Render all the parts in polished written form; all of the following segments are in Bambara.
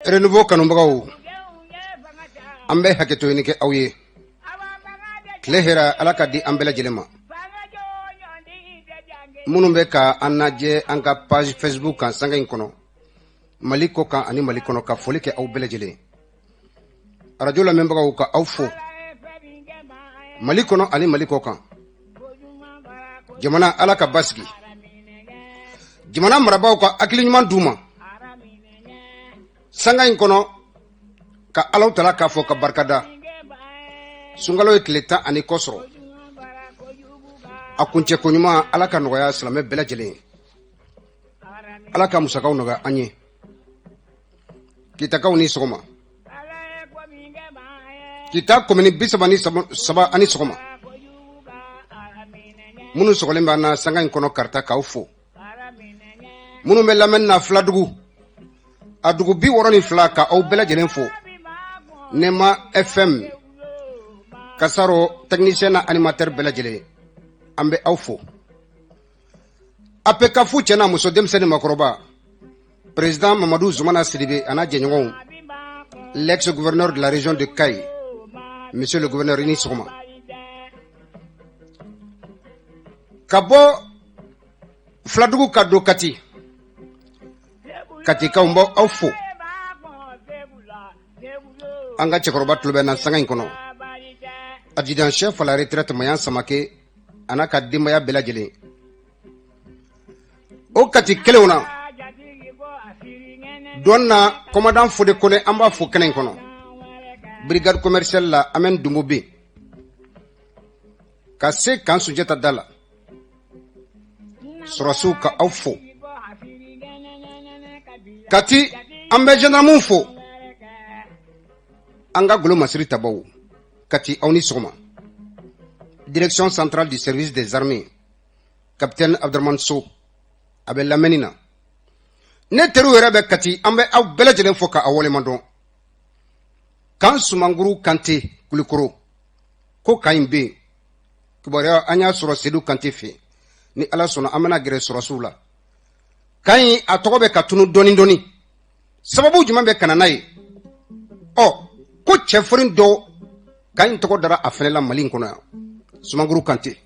Renouveau kanubagaw, an bɛ hakɛto ɲini kɛ aw ye. Tile hɛrɛ, Ala ka di an bɛɛ lajɛlen ma. Minnu bɛ ka an lajɛ an ka page Facebook kan sanga in kɔnɔ, Mali kɔ kan ani Mali kɔnɔ, ka foli kɛ aw bɛɛ lajɛlen. Arajo lamɛnbagaw, ka aw fo Mali kɔnɔ ani Mali kɔ kan. Jamana, Ala ka basigi. Jamana marabaaw, ka hakili ɲuman d'u ma sanga in kɔnɔ. Ka Alahu Taala k'a fɔ ka barika da, sunkalo ye tile 10 ani kɔ sɔrɔ. A kuncɛ ko ɲuman, Ala ka nɔgɔya silamɛ bɛɛ lajɛlen ye. Ala ka musakaw nɔgɔya an ye. Kitakaw ni sɔgɔma. Kita komini 33, ani sɔgɔma. Minnu sɔgɔlen b'an na sanga in kɔnɔ Karita, k'aw fo. Minnu bɛ lamɛnni na Filadugu, a dugu 62, ka aw bɛɛ lajɛlen fo. Nema FM Kasaro, technicien na animateur bɛɛ lajɛlen, an bɛ aw fo. APCAF, cɛ n'a muso, denmisɛnnin, makɔrɔba, président Mamadu Zumana Sidibe a n'a jɛɲɔgɔnw, l'ex gouverneur de la région de Kayes, monsieur le gouverneur, i ni sɔgɔma. Ka bɔ Filadugu ka don Kati, Katikaw, n b'aw aw fo. An ka cɛkɔrɔba tulo bɛ na sanga in kɔnɔ, adjudant chef à la retraite Mayan Samake a n'a ka denbaya bɛɛ lajɛlen. O Kati kelenw na don na, commandant Fode Kone, an b'a fo kɛnɛ in kɔnɔ. Brigade commerciale la, Amɛn Dunbo bɛ ka se kan Sunjata da la. Sɔrɔsiw, ka aw fo. Kati, an bɛ gendarmew fo, an ka golo masiri tabaw. Kati, aw ni sɔgɔma. Direction centrale du service des armées, capitaine Abdurahman So a bɛ lamɛnni na. Ne teriw yɛrɛ bɛ Kati, an bɛ aw bɛɛ lajɛlen fo ka aw waleɲuman dɔn. Kan Sumanguru Kante Kulikoro, ko kan in bɛ yen, kibaruya an y'a sɔrɔ Sedu Kante fɛ. Ni Ala sɔnna, an bɛna gɛrɛ sɔrɔsiw la. Kan in a tɔgɔ bɛ ka tunu dɔɔni dɔɔni, sababu jumɛn bɛ ka na n'a ye? Ɔ ko cɛfarin dɔ kan in tɔgɔ dara a fɛnɛ la Mali in kɔnɔ yan, Sumanguru Kante.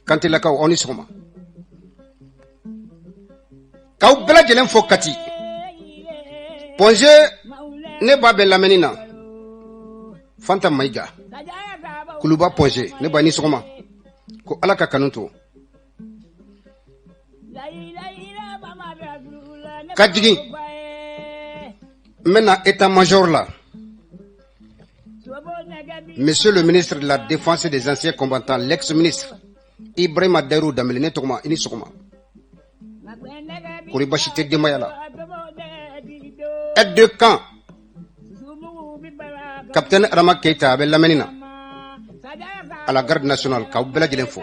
Kantelakaw, aw ni sɔgɔma. K'aw bɛɛ lajɛlen fo. Kati Pɔnze, ne ba bɛ lamɛnni na, Fanta Mayiga Kuluba Pɔnze, ne ba ni sɔgɔma, ko Ala ka kanu to. Ka jigin, n bɛna état major la. Monsieur le ministre de la Défense et des anciens combattants, l'ex-ministre Ibrahima Dayiru Danbele, ne tɔgɔma, i ni sɔgɔma. Kori basi tɛ denbaya la? Aide de camp capitaine Adama Keita a bɛ lamɛnni na à la garde nationale, k'aw bɛɛ lajɛlen fo.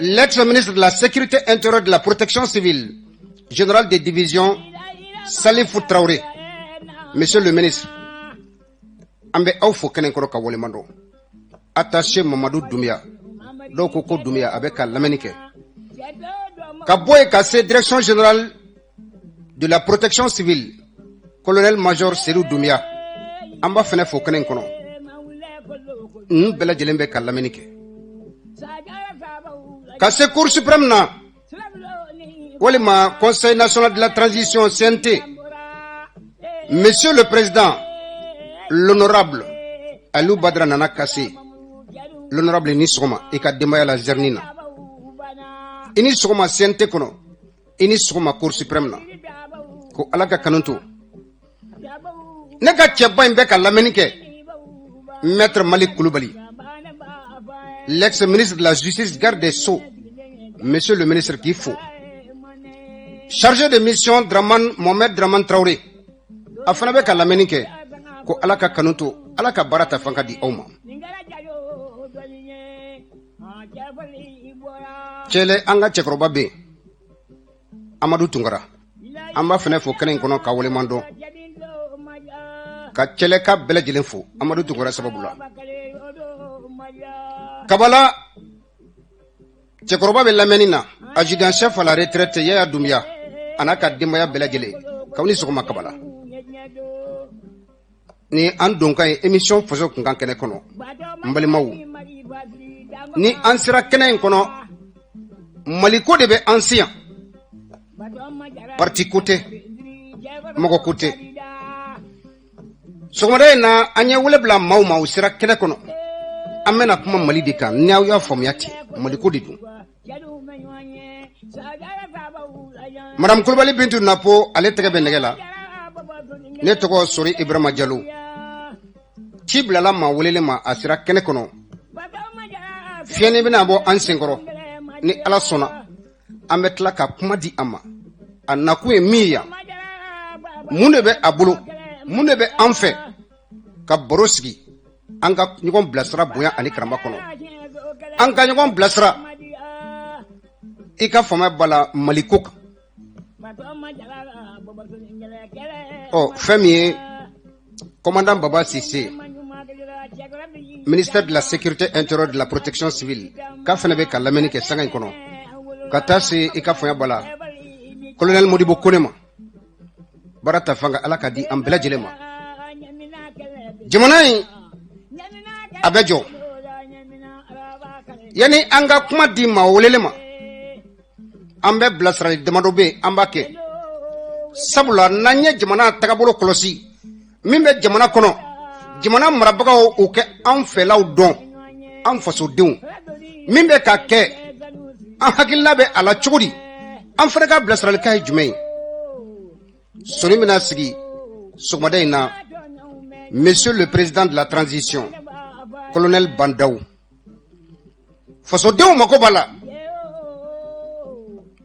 L'ex-ministre de la Sécurité intérieure, de la Protection civile, général de division Salifou Traoré, monsieur le ministre, an bɛ aw fo kɛnɛ kɔrɔ ka waleɲuman dɔn. Attaché Mamadu Dunbiya, dɔw ko ko Dunbiya, a bɛ ka lamɛnni kɛ. Ka bɔ yen ka se direction générale de la Protection civile, colonel major Seydou Dunbiya, an b'a fɛnɛ fo kɛnɛ in kɔnɔ. Ninnu bɛɛ lajɛlen bɛ ka lamɛnni kɛ. Ka se Cour suprême na walima Conseil national de la transition, CNT, monsieur le président, l'honorable Aliou Badara Nana Kase, l'honorable, ni sɔgɔma i ka denbaya la zɛrini na. I ni sɔgɔma CNT kɔnɔ, i ni sɔgɔma Cour suprême na, ko Ala ka kanu to. Ne ka cɛba in bɛ ka lamɛnni kɛ, maître Malik Kulubali, l'ex-ministre de la Justice, garde des Sceaux, monsieur le ministre, k'i fo. Chargé de mission Draman Mohamed Draman Traoré, a fana bɛ ka lamɛnni kɛ, ko Ala ka kanu to, Ala ka baara ta fanga di aw ma. Cɛlɛ, an ka cɛkɔrɔba bɛ yen, Amadu Tunkara, an b'a fana fo kɛnɛ in kɔnɔ ka waleɲuman dɔn, ka cɛlɛka bɛɛ lajɛlen fo Amadu Tunkara sababu la. Kabala cɛkɔrɔba bɛ lamɛnni na, adjudant chef à la retraite Yaya Dunbiya a n'a ka denbaya bɛɛ lajɛlen. K'aw ni sɔgɔma Kabala. Ni an donkan ye émission Faso Kunkan kɛnɛ kɔnɔ, n balimaw, ni an sera kɛnɛ in kɔnɔ, Maliko de bɛ an se yan. Parti ko tɛ, mɔgɔ ko tɛ. Sɔgɔmada in na, an ye wele bila maaw ma, u sera kɛnɛ kɔnɔ. An bɛna kuma Mali de kan. Ni aw y'a faamuya ten, Maliko de don. Madame Kulubali Bintu Napo, ale tɛgɛ bɛ nɛgɛ la. Ne tɔgɔ Sori Ibrahima Jalo. Ci bilala maa welelen ma, a sera kɛnɛ kɔnɔ. Fiɲɛni bɛna bɔ an senkɔrɔ. Ni Ala sɔnna, an bɛ tila ka kuma di a ma. A nakun ye min ye yan, mun de bɛ a bolo, mun de bɛ an fɛ ka baro sigi, an ka ɲɔgɔn bilasira bonya ani karama kɔnɔ, an ka ɲɔgɔn bilasira i ka faamuya b'a la Maliko kan. Ɔ, fɛn min ye commandant Baba Sise, ministère de la Sécurité intérieure, de la Protection civile, k'a fana bɛ ka lamɛnni kɛ sanga in kɔnɔ, ka taa se i ka faamuya b'a la colonel Modibo Kone ma. Baara ta fanga, Ala ka di an bɛɛ lajɛlen ma. Jamana in a bɛ jɔ. Yanni an ka kuma di maa welelen ma, an bɛ bilasirali damadɔ bɛ yen, an b'a kɛ, sabula n'an ye jamana tagabolo kɔlɔsi, min bɛ jamana kɔnɔ, jamana marabagaw u kɛ an fɛlaw dɔn, an fasodenw, min bɛ ka kɛ, an hakilina bɛ a la cogo di, an fana ka bilasiralikan ye jumɛn ye? Sori bɛna sigi sɔgɔmada in na. Monsieur le président de la Transition, colonel Bah N'Daw, fasodenw mako b'a la.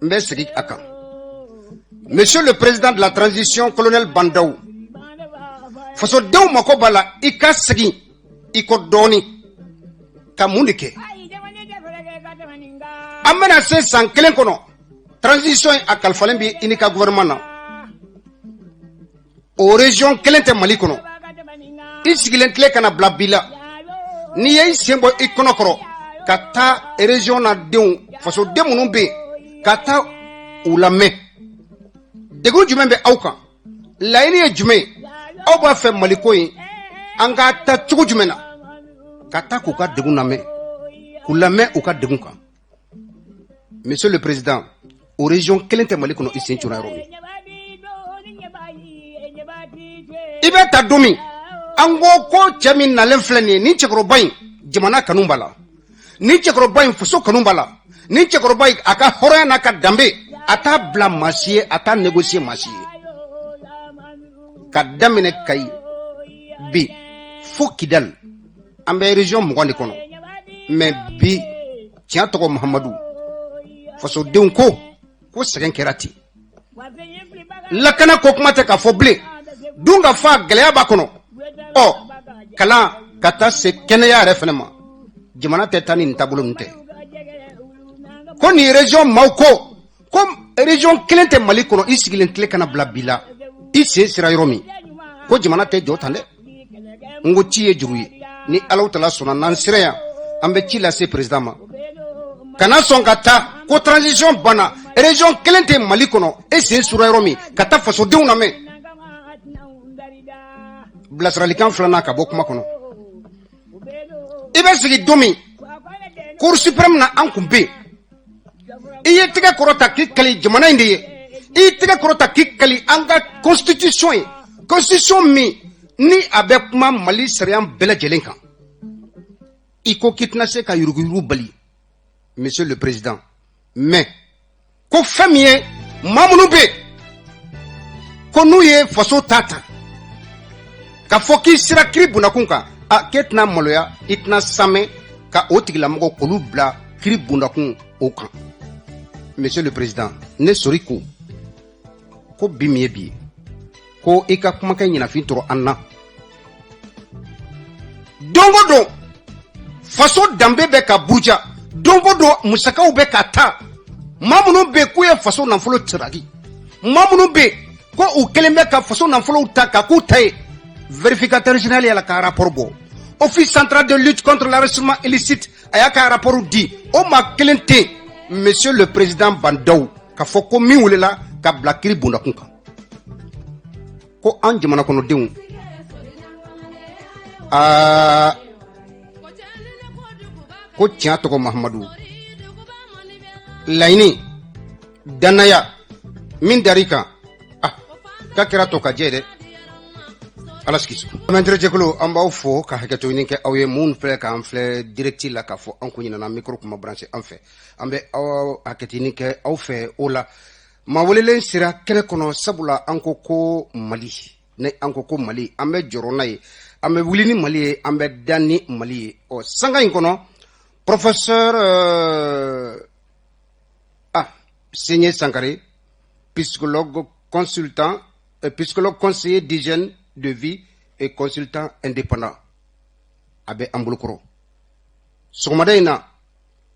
N bɛ segin a kan: monsieur le président de la Transition, colonel Bah N'Daw, fasodenw mako b'a la i ka segin i kɔ dɔɔni ka mun de kɛ. An bɛna se san kelen kɔnɔ, transition a kalifalen bɛ i n'i ka gouvernement na. O région kelen tɛ Mali kɔnɔ i sigilen tile ka na bila bi la. N'i ye i sen bɔ i kɔnɔ kɔrɔ ka taa région na denw, fasoden minnu bɛ yen, ka taa u lamɛn, degun jumɛn bɛ aw kan, laɲini ye jumɛn ye, aw b'a fɛ Maliko in an k'a ta cogo jumɛn na, ka taa k'u ka degun lamɛn, k'u lamɛn u ka degun kan. Monsieur le président, o région kelen tɛ Mali kɔnɔ i sen cunna yɔrɔ min. I bɛ ta don min, an ko ko cɛ min nalen filɛ nin ye, nin cɛkɔrɔba in jamana kanu b'a la, nin cɛkɔrɔba in faso kanu b'a la, nin cɛkɔrɔba in a ka hɔrɔnya n'a ka danbe, a t'a bila maa si ye, a t'a négocier maa si ye. Ka daminɛ Kayi bi fo Kidali, an bɛ région 20 de kɔnɔ. Mais bi, tiɲɛ tɔgɔ Mahamadu, fasodenw ko ko sɛgɛn kɛra ten. Lakana ko kuma tɛ ka fɔ bilen, dun ka fa gɛlɛya b'a kɔnɔ. Ɔ, kalan ka taa se kɛnɛya yɛrɛ fana ma, jamana tɛ taa ni nin taabolo ninnu tɛ. Ko nin région maaw ko ko région kelen tɛ Mali kɔnɔ i sigilen tile kana bila bi la i sen sera yɔrɔ min, ko jamana tɛ jɔ tan dɛ. N ko ci ye juru ye. Ni Ala tala sɔnna, n'an sera yan, an bɛ ci lase président ma. Kana sɔn ka taa ko transition banna, région kelen tɛ Mali kɔnɔ e sen sura yɔrɔ min, ka taa fasodenw lamɛn. Bilasiralikan filanan ka bɔ kuma kɔnɔ: i bɛ sigi don min, Cour suprême na, an kun bɛ yen. I ye tɛgɛ kɔrɔta k'i kali jamana in de ye, i ye tɛgɛ kɔrɔta k'i kali an ka constitution ye, constitution min ni a bɛ kuma Mali sariya bɛɛ lajɛlen kan. I ko k'i tɛna se ka yuruguyurugu bali, monsieur le président. Mais ko fɛn min ye, maa minnu bɛ yen ko n'u ye faso ta ta ka fɔ k'i sera kiri bondakun kan, a k'e tɛna maloya, i tɛna samɛ ka o tigilamɔgɔ k'olu bila kiri bondakun o kan. Monsieur le président, ne Sori ko ko bi min ye bi ye, ko i ka kumakɛ ɲɛnafin tɔrɔ an na. Don o don, faso danbe bɛ ka buruja. Don o don, musakaw bɛ ka ta. Maa minnu bɛ yen k'u ye faso nafolo tiraki, maa minnu bɛ yen ko u kɛlen bɛ ka faso nafolow ta ka k'u ta ye, vérificateur général y'a ka rapport bɔ, Office central de lutte contre l'enrichissement illicite a y'a ka rapport di. O maa kelen tɛ yen, monsieur le président Bah N'Daw, ka fɔ ko min welela ka bila kiri bondakun kan. Ko an jamana kɔnɔdenw, aa, ko tiɲɛ tɔgɔ Mahamadu, laɲini dannaya min dar'i kan, ah, k'a kɛra to ka jɛ dɛ. Ala sigi so jɛkulu, an b'aw fo ka hakɛto ɲini kɛ aw ye. Mun filɛ k'an filɛ direct la k'a fɔ an kun ɲinana, micro kuma branché an fɛ, an bɛ aw hakɛto ɲini kɛ aw fɛ o la. Maa welelen sera kɛnɛ kɔnɔ, sabula an ko ko Mali, ni an ko ko Mali, an bɛ jɔrɔ n'a ye, an bɛ wuli ni Mali ye, an bɛ da ni Mali ye. Ɔ sanga in kɔnɔ, professeur Seɲɛ Sankare, psychologue consultant, psychologue conseiller d'hygiène de vie et consultant indépendant, a bɛ an bolokɔrɔ sɔgɔmada in na.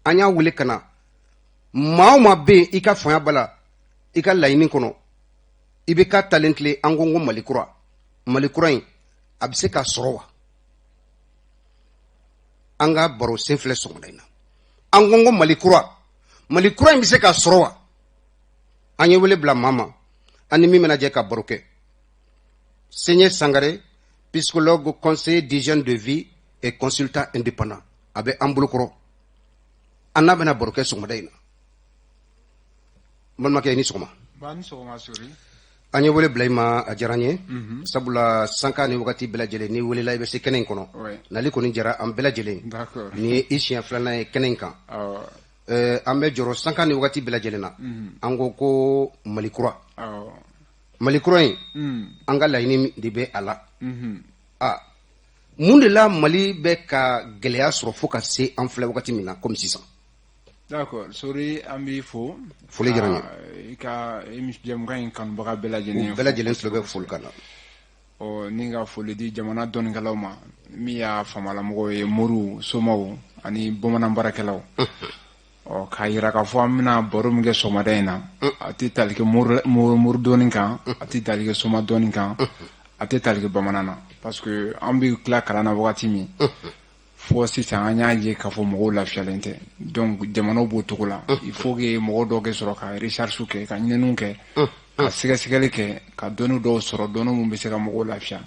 An y'a wele ka na. Maa o maa bɛ yen, i ka fanga ba la, i ka laɲini kɔnɔ, i bɛ ka talen tile. An ko ko Mali kura, Mali kura in, a bɛ se ka sɔrɔ wa? An ka baro sen filɛ sɔgɔmada in na. An ko ko Mali kura, Mali kura in bɛ se ka sɔrɔ wa? An ye wele bila maa ma, an ni min bɛna jɛ ka baro kɛ. Seɲɛ Sangare, psychologue conseiller d'hygiène de vie et consultant indépendant, a bɛ an bolokɔrɔ, an n'a bɛna baro kɛ sɔgɔmada in na. N balimakɛ, i ni sɔgɔma. An ye wele bila i ma, a diyara n ye, sabula sanka ni wagati bɛɛ lajɛlen n'i welela, i bɛ se kɛnɛ in kɔnɔ. Nali kɔni diyara an bɛɛ lajɛlen. Nin ye i siɲɛ filanan ye kɛnɛ in kan. An bɛ jɔrɔ sanka ni wagati bɛɛ lajɛlen na. An ko ko Mali kura, Mali kura in, an ka laɲini de bɛ a la. A mun de la Mali bɛ ka gɛlɛya sɔrɔ fo ka se an filɛ wagati min na komi sisan? D'accord, Sori, an b'i fo. Foli diyara n ye. I ka jɛmukan in kanubaga bɛɛ lajɛlen. U bɛɛ lajɛlen tulo bɛ foli kan na. Ɔ ni ka foli di jamana dɔnnikɛlaw ma, min y'a faamalamɔgɔw ye, moriw, somaw ani bamanan baarakɛlaw. Ɔ k'a yira k'a fɔ an bɛna baro min kɛ sɔgɔmada in na, a tɛ tali kɛ mori dɔnni kan, a tɛ tali kɛ soma dɔnni kan, a tɛ tali kɛ bamanan na, parce que an bɛ tila kalan na wagati min fɔ sisan, an y'a ye k'a fɔ mɔgɔw lafiyalen tɛ. Donc jamanaw b'o cogo la, il faut que mɔgɔ dɔw kɛ sɔrɔ ka recherche kɛ, ka ɲininiw kɛ, ka sɛgɛsɛgɛli kɛ, ka dɔnni dɔw sɔrɔ, dɔnni mun bɛ se ka mɔgɔw lafiya.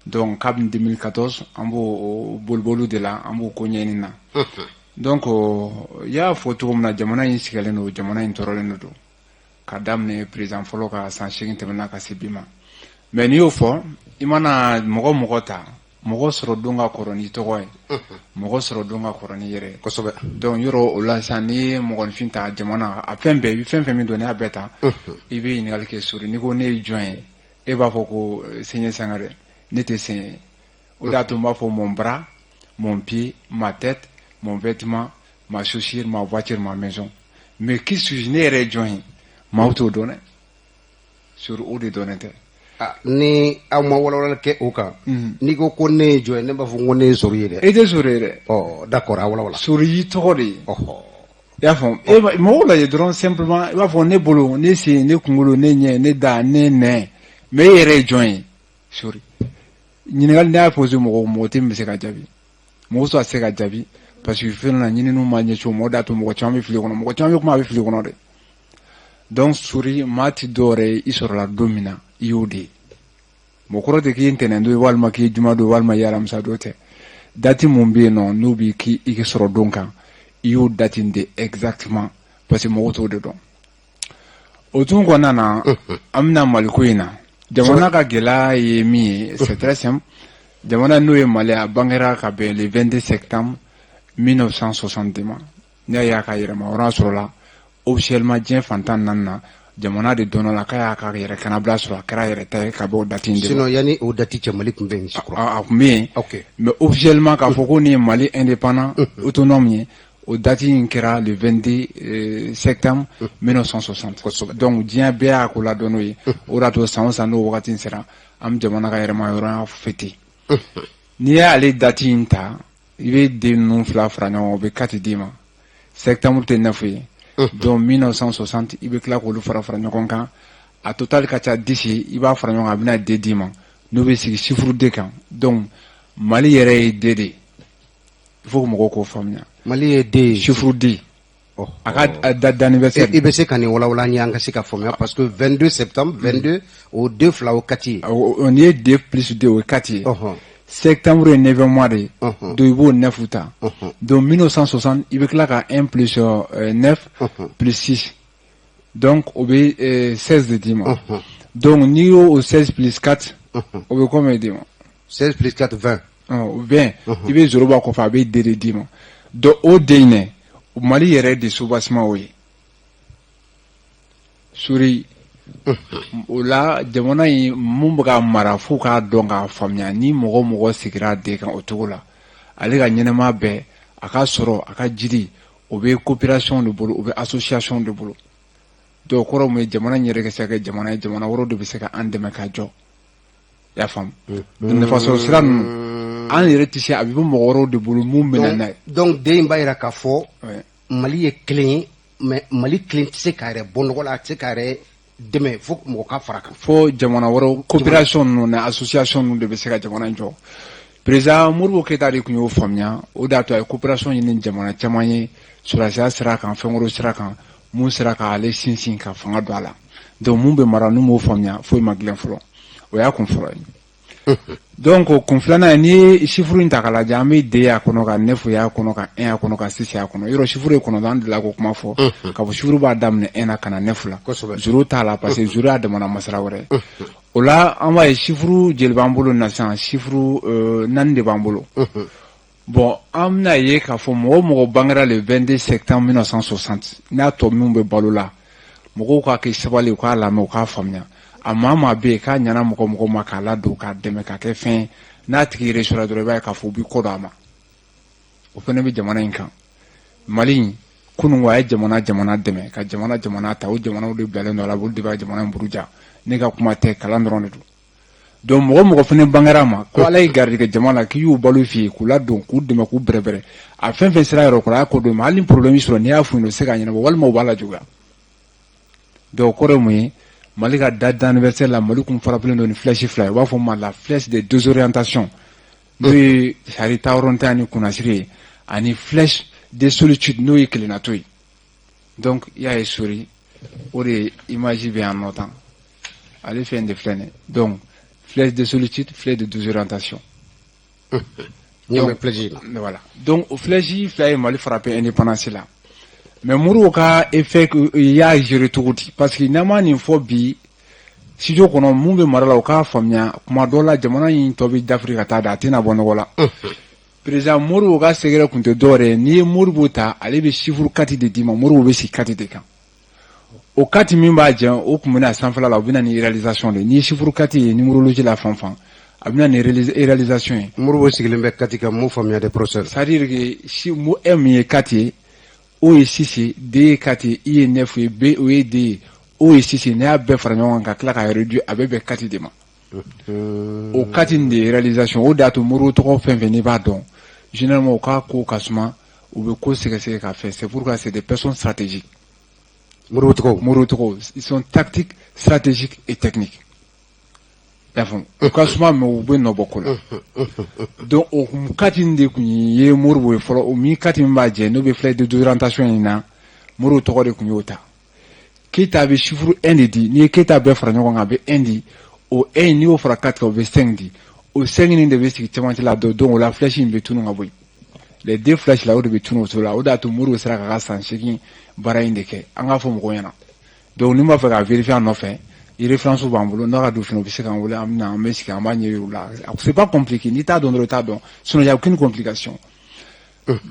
Donc kabini 2014, an b'o boliboliw de la, an b'o ko ɲɛɲini na. Donc i y'a fɔ cogo min na, jamana in sigilen don, jamana in tɔɔrɔlen don ka daminɛ président fɔlɔ ka san 8 tɛmɛna ka se bi ma. Mais n'i y'o fɔ, i mana mɔgɔ mɔgɔ ta, mɔgɔ sɔrɔ don ka kɔrɔ n'i tɔgɔ ye, mɔgɔ sɔrɔ don ka kɔrɔ n'i yɛrɛ ye. Donc yɔrɔ o la sisan, n'i ye mɔgɔninfin ta, jamana a fɛn bɛɛ, i bɛ fɛn fɛn min dɔn, n'i y'a bɛɛ ta, i bɛ ɲininkali kɛ. Sori, n'i ko ne ye jɔn ye, e b'a fɔ ko Seɲɛ Sangare. Ne tɛ Seɲɛ ye. O de y'a to n b'a fɔ mon bras, mon pied, ma tête, mon vêtement, ma chaussure, ma voiture, ma maison. Mais qui suis-je? Ne yɛrɛ ye jɔn ye? Maaw t'o dɔn dɛ. Sori, o de dɔnnen tɛ. Ni aw ma walawalali kɛ o kan, n'i ko ko ne ye jɔn ye, ne b'a fɔ ko ne ye Sori ye dɛ. E tɛ Sori ye dɛ. Ɔ d'accord, a walawala. Sori y'i tɔgɔ de ye. I y'a faamu? E mɔgɔw lajɛ dɔrɔn simplement, i b'a fɔ ne bolo, ne sen, ne kunkolo, ne ɲɛ, ne da, ne nɛn, mais e yɛrɛ ye jɔn ye? Sori, ɲininkali n'i y'a posé mɔgɔ mɔgɔ tɛ min bɛ se ka jaabi, mɔgɔ sɔrɔ a tɛ se ka jaabi, parce que fɛn na ɲininiw ma ɲɛsin o ma. O de y'a to mɔgɔ caman bɛ fili kɔnɔ, mɔgɔ caman bɛ kuma, a bɛ fili kɔnɔ dɛ. Donc Sori, maa ti dɔwɛrɛ ye, i sɔrɔla don min na, i y'o de ye. Mɔgɔ kɔrɔ tɛ k'i ye ntɛnɛn don ye, walima k'i ye juma don, walima i ye alamisa don tɛ. Date mun bɛ yen nɔ, n'o b'i k'i i sɔrɔ don kan, i y'o date de exactement, parce que mɔgɔw t'o de dɔn. O tun kɔnɔna na, an bɛna Maliko in na. Jamana ka gɛlɛya ye min ye, c'est très simple. Jamana n'o ye Mali, a bangera ka bɛn le 22 septembre 1960 ma. N'i y'a ye a ka yɛrɛma hɔrɔnya sɔrɔla officiellement diɲɛ fan 14 na, jamana de dɔnna la k'a y'a ka yɛrɛ kanabila sɔrɔ, a kɛra yɛrɛ ta ye ka bɔ o date in de ma. Sinon yanni o date cɛ, Mali tun bɛ yen, je crois. A tun bɛ yen. Mais officiellement k'a fɔ ko nin ye Mali indépendant autonome ye, o date in kɛra le 22 septembre 1960. Donc diɲɛ bɛɛ y'a ko ladɔn n'o ye. O de y'a to san o san n'o wagati in sera, an bɛ jamana ka yɛrɛma hɔrɔnya fêter. N'i y'ale date in ta, i bɛ den ninnu fila fara ɲɔgɔn kan, o bɛ 4 d'i ma. Septembre tɛ 9 ye. Donc 1960, i bɛ tila k'olu fara fara ɲɔgɔn kan, a total ka ca 10 ye. I b'a fara ɲɔgɔn kan, a bɛna 2 d'i ma, n'o bɛ sigi chiffre 2 kan. Donc Mali yɛrɛ ye 2 de ye. Il faut que mɔgɔw k'o faamuya. Mali ye 2 ye. Chiffre 2. A ka date d'anniversaire. I bɛ se ka nin walawala an ye, an ka se ka faamuya, parce que 22 septembre, 22 o 2 fila, o 4 ye. N'i ye 2 plus 2, o ye 4 ye. Septembre ye 9e mois de ye, donc i b'o 9 ta. Donc 1960, i bɛ tila ka 1 plus 9 plus 6, donc o bɛ 16 de d'i ma. Donc n'i y'o 16 plus 4, o bɛ combien d'i ma? 16 plus 4, 20. 20, i bɛ zéro bɔ a kɔfɛ, a bɛ 2 de d'i ma. Donc o den in dɛ, Mali yɛrɛ de soubassement o ye suri o la. Jamana in mun bɛ ka mara, f'u k'a dɔn k'a faamuya, ni mɔgɔ mɔgɔ sigira a den kan o cogo la, ale ka ɲɛnɛmaya bɛɛ, a ka sɔrɔ, a ka jiri, o bɛ coopération de bolo, o bɛ association de bolo. Donc o kɔrɔ mun ye? Jamana in yɛrɛ ka se ka kɛ jamana ye, jamana wɛrɛw de bɛ se ka an dɛmɛ ka jɔ, i y'a faamu? Nafasɔrɔ sira ninnu, an yɛrɛ tɛ se, a bɛ bɔ mɔgɔ wɛrɛw de bolo mun bɛ na n'a ye. Donc den in b'a jira k'a fɔ Mali ye kelen ye, mais Mali kelen tɛ se k'a yɛrɛ bɔ nɔgɔ la, a tɛ se k'a yɛrɛ dɛmɛ fo mɔgɔ ka fara kan. Fo jamana wɛrɛw, coopération ninnu ni association ninnu de bɛ se ka jamana in jɔ. Président Modibo Keyita de tun y'o faamuya, o de y'a to a ye coopération ɲini jamana caman ye, sɔrɔdasiya sira kan, fɛn wɛrɛw sira kan, mun sera k'ale sinsin ka fanga don a la. Donc mun bɛ mara, n'u m'o faamuya, foyi ma dilan fɔlɔ. O y'a kun fɔlɔ ye. Donc kun filanan ye, n'i ye chiffre in ta k'a lajɛ, an bɛ deux y'a kɔnɔ, ka neuf y'a kɔnɔ, ka un y'a kɔnɔ, ka six y'a kɔnɔ. Yɔrɔ chiffre ye 9, an delila k'o kuma fɔ k'a fɔ chiffre b'a daminɛ un na ka na neuf la, zéro t'a la, parce que zéro y'a damana masara wɛrɛ. O la an b'a ye chiffre joli b'an bolo na sisan? Chiffre naani de b'an bolo. Bon, an bɛna ye k'a fɔ mɔgɔ o mɔgɔ bangera le 22 septembre 1960, n'a tɔ minnu bɛ balo la, mɔgɔw k'a kɛ sabali, u k'a lamɛn, u k'a faamuya. A maa maa bɛ yen k'a ɲɛna mɔgɔ mɔgɔ ma k'a ladon, k'a dɛmɛ, k'a kɛ fɛn, n'a tigi réussira dɔrɔn, i b'a ye k'a fɔ u b'i kɔ don a ma. O fana bɛ jamana in kan. Mali in kunun, a ye jamana jamana dɛmɛ ka jamana jamana ta, o jamanaw de bilalen don a la, olu de b'a jamana in buruja. Ne ka kuma tɛ, kalan dɔrɔn de don. Donc mɔgɔ mɔgɔ fana bangera a ma ko Ala ye garijɛgɛ jama la, k'i y'u balo f'i ye, k'u ladon, k'u dɛmɛ, k'u bɛrɛbɛrɛ, a fɛn fɛn sera yɔrɔ kɔrɔ, a y'a ko don ma. Hali ni problème sɔrɔ, n'i y'a f'u ɲɛna, u tɛ se k'a ɲɛnabɔ, walima u b'a lajuguya. Donc o kɔrɔ ye mun ye? Mali ka date d'anniversaire la, Mali kun frappelen don ni flèche fila ye, u b'a fɔ ma la flèche de désorientation, n'o ye sari taayɔrɔntanya ni kunnasiri ye, ani flèche de solitude, n'o ye kelennato ye. Donc i y'a ye sori, o de ye image bɛ yan nɔ tan, ale fɛn de filɛ nin ye. Donc flèche de solitude, flèche de désorientation. Donc flèche. Voilà, donc o flèche fila ye Mali frappé indépendance la. Mais Modibo ka effet y'a gérer cogo di? Parce que n'an ma nin fɔ bi studio kɔnɔ, mun bɛ mara la, o k'a faamuya, kuma dɔ la jamana in tɔ bɛ dafiri ka taa da, a tɛna bɔ nɔgɔ la. Président Modibo ka secret tun tɛ dɔwɛrɛ ye. N'i ye Modibo ta, ale bɛ chiffre 4 de d'i ma. Modibo bɛ sigi 4 de kan. O 4 min b'a jɛ, o tun bɛna sanfɛla la, o bɛ na ni réalisation de ye. N'i ye chiffre 4 ye numérologie la, fan fan, a bɛ na ni réalisation ye. Modibo sigilen bɛ 4 kan, m'o faamuya de, professeur. C'est à dire que si M min ye 4 ye, O ye 6 ye, D ye 4 ye, I ye 9 ye, B o ye D ye, O ye 6 ye. N'i y'a bɛɛ fara ɲɔgɔn kan ka tila k'a réduire, a bɛ bɛn 4 de ma. O 4 in de ye réalisation. O de y'a to Modibo tɔgɔ fɛn fɛn n'i b'a dɔn, généralement u ka ko ka suma, u bɛ ko sɛgɛsɛgɛ k'a fɛ. C'est pourquoi c'est des personnes stratégiques. Modibo tɔgɔw. Modibo tɔgɔw, ils sont tactiques, stratégiques et techniques, i y'a faamu? U ka suma, mais u bɛ nɔ bɔ ko la. Donc o 4 in de tun ye Modibo ye fɔlɔ. O min 4 min b'a jɛ, n'o bɛ flèche de désorientation in na, Modibo tɔgɔ de tun y'o ta. Keyita bɛ chiffre 1 de di. N'i ye Keyita bɛɛ fara ɲɔgɔn kan, a bɛ 1 di. O 1, n'i y'o fara 4 kan, o bɛ 5 di. O 5 in de bɛ sigi cɛmancɛ la. Donc o la flèche in bɛ tunun ka bɔ yen. Les deux flèches là, o de bɛ tunun o cogo la. O de y'a to Modibo sera k'a ka san 8 baara in de kɛ. An k'a fɔ mɔgɔw ɲɛna. Donc ni b'a fɛ ka vérifier a nɔfɛ, référence b'an bolo. N'a ka don fana, u bɛ se k'an wele, an bɛ na, an bɛ sigi, an b'a ɲɛ yir'u la. C'est pas compliqué. N'i t'a dɔn dɔrɔn, i t'a dɔn, sinon il y a aucune complication.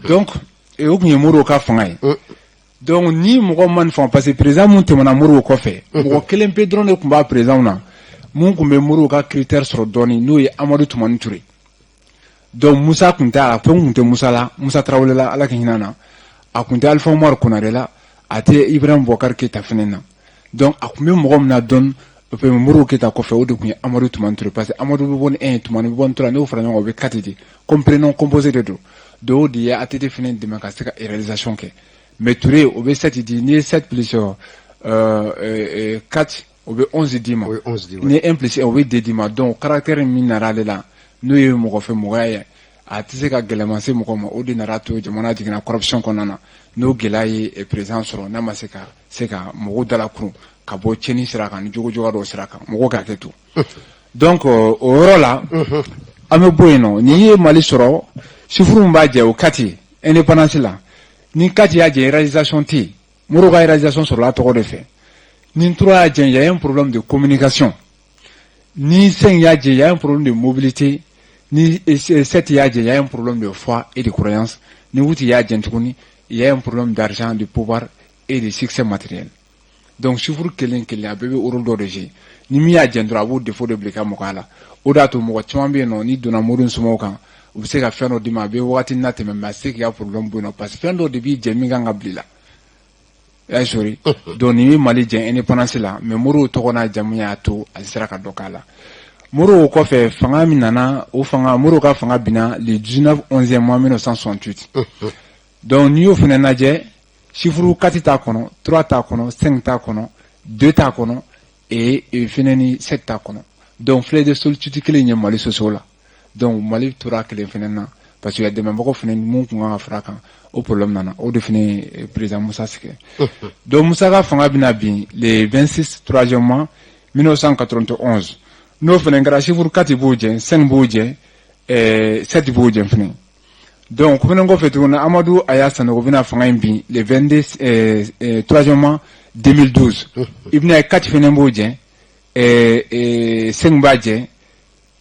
Donc o tun ye Modibo ka fanga ye. Donc ni mɔgɔ ma nin faamu, parce que président mun tɛmɛna Modibo kɔfɛ, mɔgɔ kelen pe dɔrɔn de tun b'a président na mun tun bɛ Modibo ka critère sɔrɔ dɔɔni, n'o ye Amadu Tumani Ture. Donc Musa tun tɛ a la, fɛn tun tɛ Musa la, Musa Tarawele la, Ala ka hinɛ na. A tun tɛ Alpha Umaru Konare la, a tɛ Ibrahim Boubacar Keita fɛnɛ na. Donc a tun bɛ mɔgɔ min na dɔɔni Modibo Keita kɔfɛ, o de tun ye Amadu Tumani Ture, parce que Amadu bɛ bɔ ni 1 ye, Tumani bɛ bɔ ni 3, n'o fara ɲɔgɔn kan, o bɛ 4 di. Comme prénom composé de don. Donc o de ye ATT fɛnɛ dɛmɛ ka se ka réalisation kɛ. Mais Touré, o bɛ 7 di. N'i ye 7 plus 4, o bɛ 11 d'i ma. Ni ye 1 plus 1, o bɛ 2 d'i ma. Donc caractère min nana ale la, n'o ye mɔgɔ fɛ mɔgɔya ye, A tɛ se ka gɛlɛman se mɔgɔ ma. O de nana to jamana jiginna corruption kɔnɔna na. N'o gɛlɛya ye président sɔrɔ, n'a ma se ka mɔgɔw dalakurun ka bɔ tiɲɛni sira kan ni jogo dɔw sira kan, mɔgɔw ka hakɛ to. Donc o yɔrɔ la, an bɛ bɔ yen nɔ. N'i ye Mali sɔrɔ, chiffre min b'a jɛ, o 4 indépendance la, ni 4 y'a jɛ, réalisation tɛ yen. Modibo ka réalisation sɔrɔla a tɔgɔ de fɛ. Ni 3 y'a jɛ, il y a un problème de communication. Ni 5 y'a jɛ, il y a un problème de mobilité. Ni 7 y'a jɛ, il y a un problème de foi et de croyance. Ni 8 y'a jɛ tuguni, il y a un problème d'argent, de pouvoir et de succès matériel. Donc chiffre kelen kelen, a bɛɛ bɛ rôle dɔ de jouer. Ni min y'a jɛ dɔrɔn, a b'o défaut de bila i ka mɔgɔya la. O de y'a to mɔgɔ caman bɛ yen nɔ, n'i donna mori somɔgɔw kan, u bɛ se ka fɛn dɔ d'i ma, a bɛ waati na tɛmɛ, mais a tɛ se k'i ka problème bɔ yen nɔ, parce que fɛn dɔ de b'i jɛ min kan ka bila i la. I y'a sɔrɔ. Donc nin ye Mali jɛ indépendance la, mais Modibo tɔgɔ n'a jamu y'a to a sera ka dɔ k'a la. Modibo kɔfɛ, fanga min nana, o fanga, Modibo ka fanga binna le 19 11 mois 1968. Donc n'i y'o fana lajɛ, chiffre 4 t'a kɔnɔ, 3 t'a kɔnɔ, 5 t'a kɔnɔ, 2 t'a kɔnɔ et fɛnɛ ni 7 t'a kɔnɔ. Donc filet de solitude kelen ye Mali soso la. Donc Mali tora kelen fɛnɛ na, parce que dɛmɛbagaw fɛnɛ mun kun kan ka fara kan, o problème nana. O de fɛnɛ ye président Musa sɛgɛn. Donc Musa ka fanga bɛna bin le 26 troisième mois 1991. N'o fɛnɛ kɛra, chiffre 4 b'o jɛ, 5 b'o jɛ, 7 b'o jɛ fɛnɛ. Donc o fɛnɛ kɔfɛ tuguni, Amadu Aya Sanogo bɛna fanga in bin le 22 troisième mois 2012. I bɛna ye 4 fɛnɛ b'o jɛ, 5 b'a jɛ,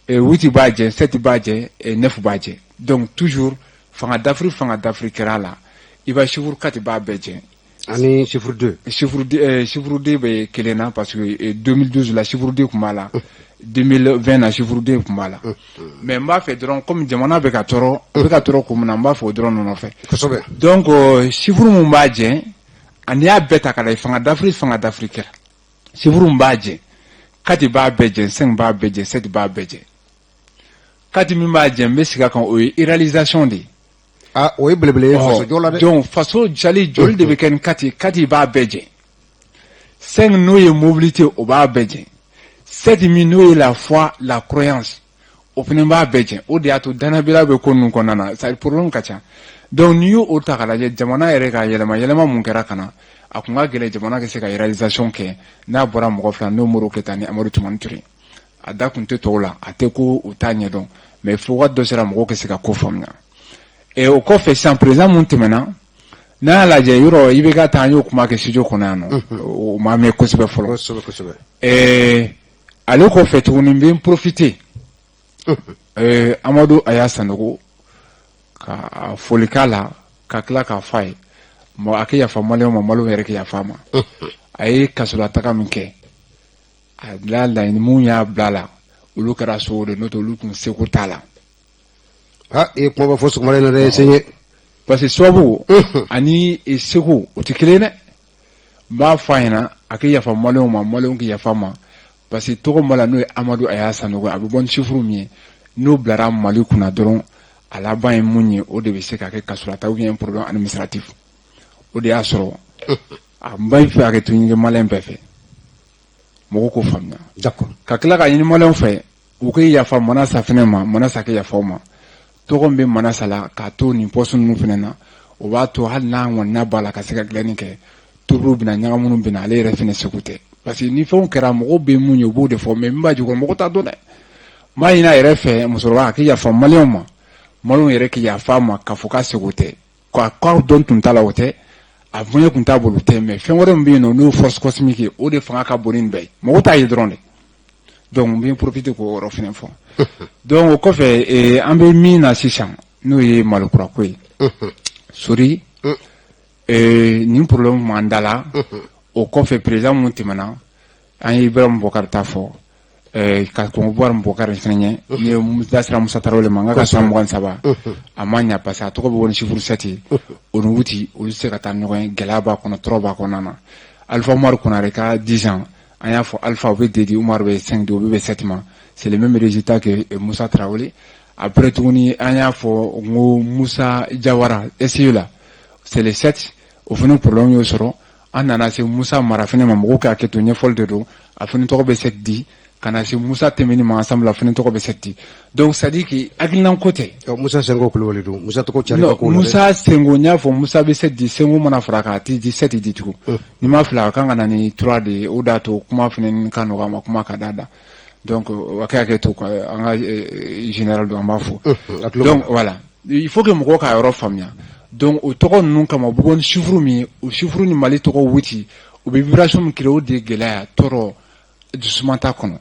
8 b'a jɛ, 7 b'a jɛ, 9 b'a jɛ. Donc toujours fanga dafiri, fanga dafiri kɛra a la, i b'a chiffre 4 b'a bɛɛ jɛ. Ani chiffre 2. Chiffre 2 bɛ kelen na, parce que 2012 la, chiffre 2 tun b'a la, 2020 na, chiffre 2 tun b'a la. Mais n b'a fɛ dɔrɔn, comme jamana bɛ ka tɔɔrɔ, a bɛ ka tɔɔrɔ kun min na, n b'a fɔ o dɔrɔn nɔfɛ. Donc chiffre mun b'a jɛ, ani y'a bɛɛ ta ka lajɛ, fanga dafiri, fanga dafiri kɛra, chiffre mun b'a jɛ, 4 b'a bɛɛ jɛ, 5 b'a bɛɛ jɛ, 7 b'a bɛɛ jɛ. 4 min b'a jɛ, n bɛ segin a kan, o ye réalisation de ye. Ah, o ye belebele ye faso jɔ la dɛ. Donc faso jali joli de bɛ kɛ ni 4 ye. 4 b'a bɛɛ jɛ. 5, n'o ye mobilité, o b'a bɛɛ jɛ. 7 min, n'o ye la foi, la croyance, o fana b'a bɛɛ jɛ. O de y'a to danabila bɛ ko ninnu kɔnɔna na, c'est à dire problème ka ca. Donc n'i y'o ta k'a lajɛ, jamana yɛrɛ ka yɛlɛma yɛlɛma mun kɛra ka na, a kun ka gɛlɛn jamana ka se ka réalisation kɛ n'a bɔra mɔgɔ fila, n'o Modibo Keyita ni Amadu Tumani Ture. A da kun tɛ tɔw la, a tɛ ko u t'a ɲɛdɔn, mais fo waati dɔ sera, mɔgɔw ka se ka ko faamuya. O kɔfɛ sisan, président mun tɛmɛna, n'a y'a lajɛ yɔrɔ, i bɛ ka taa, an y'o kuma kɛ studio kɔnɔ yan nɔ, o ma mɛn kosɛbɛ fɔlɔ. kosɛbɛ kosɛbɛ Ale kɔfɛ tuguni, n bɛ n profiter Amadu Aya Sanogo ka foli k'a la, ka tila k'a fɔ a ye a kɛ yafa maliyɛnw ma, maliyɛnw yɛrɛ kɛ yafa a ma. A ye kasolataga min kɛ, a la laɲini mun y'a bila la, olu kɛra sogo de, n'o tɛ olu kun seko t'a la. Ah, i ye kuma bɔ fɔ sɔgɔmada in na dɛ, Sɛɲɛ. Parce que sababu ani seko, o tɛ kelen ye dɛ. N b'a fɔ a ɲɛna, a kɛ yafa maliyɛnw ma, maliyɛnw kɛ yafa ma, parce que tɔgɔ min b'a la, n'o ye Amadu Aya Sanogo, a bɛ bɔ ni chiffre min ye, n'o bilara Mali kunna dɔrɔn, a laban ye mun ye? O de bɛ se ka kɛ kasolata ou bien un problème administratif. O de y'a sɔrɔ a n b'a fɛ a kɛ to ɲini maliyɛn bɛɛ fɛ, mɔgɔw k'o faamuya. Ka tila ka ɲini maliyɛnw fɛ, u k'e yafa Manasa fɛnɛ ma, Manasa kɛ yafa u ma. Tɔgɔ min bɛ Manasa la k'a to nin poste ninnu fɛnɛ na, o b'a to hali n'a ŋɔniya b'a la ka se ka dilanni kɛ, tobili bɛna ɲagamunu bɛna, ale yɛrɛ fɛnɛ seko tɛ, parce que ni fɛnw kɛra, mɔgɔw bɛ mun ye, u b'o de fɔ, mais min b'a jukɔrɔ, mɔgɔ t'a dɔn dɛ. N b'a ɲini a yɛrɛ fɛ, musokɔrɔba, a kɛ yafa maliyɛnw ma, maliyɛnw yɛrɛ kɛ yafa a ma, k'a fɔ k'a seko tɛ, k'a dɔn tun t'a la, o tɛ, a bonya tun t'a bolo, o tɛ, mais fɛn wɛrɛ min bɛ yen nɔ, n'o ye force cosmique ye, o de fanga ka bon ni nin bɛɛ ye, mɔgɔ t'a ye dɔrɔn de. Donc n bɛ profiter k'o yɔrɔ fɛnɛ fɔ. Donc o kɔfɛ, an bɛ min na sisan, n'o ye Malikura ko ye, sori nin problème m'an da la. O kɔfɛ, président mun tɛmɛna, an ye Ibrahim Boubacar ta fɔ, ka kɔn Ibrahim Boubacar fɛnɛ ɲɛ, ni ye da sera Musa Tarawele ma, n ka san 23, a ma ɲa, parce que a tɔgɔ bɛ bɔ ni chiffre 7 ye, o ni 8, olu tɛ se ka taa ɲɔgɔn ye, gɛlɛya b'a kɔnɔ, tɔɔrɔ b'a kɔnɔna na. Alpha Umaru Konare ka 10 ans, an y'a fɔ, Alpha o bɛ 2 di, Umaru bɛ 5 di, o bɛ bɛn 7 ma, c'est le même résultat que Musa Tarawele. Après tuguni, an y'a fɔ n ko Musa Jawara SE la, c'est le 7, o fana problème y'o sɔrɔ. An nana se Musa Mara fana ma, mɔgɔw k'a kɛ to, ɲɛfɔli de don, a fana tɔgɔ bɛ 7 di. Ka na se Musa Tɛmɛni ma ensemble la fana tɔgɔ bɛ 7 di. Donc c'est à dire que hakilina ko tɛ. Musa Senko Kulubali don, Musa tɔgɔ cari ka ko la. Musa Senko, n y'a fɔ, Musa bɛ 7 di, Senko mana fara kan, a tɛ di 7 di tugun. N'i ma fili, a kan ka na ni 3 de ye. O de y'a to kuma fana ka nɔgɔ a ma, kuma ka d'a da. Donc a kɛ hakɛ to, an ka général don, an b'a fɔ. Donc voilà, il faut que mɔgɔw k'a yɔrɔ faamuya. Donc o tɔgɔ ninnu kama, u bɛ bɔ ni chiffre min ye, o chiffre ni Mali tɔgɔ 8, u bɛ vibration min créer, o de ye gɛlɛya, tɔɔrɔ, dusuma t'a kɔnɔ.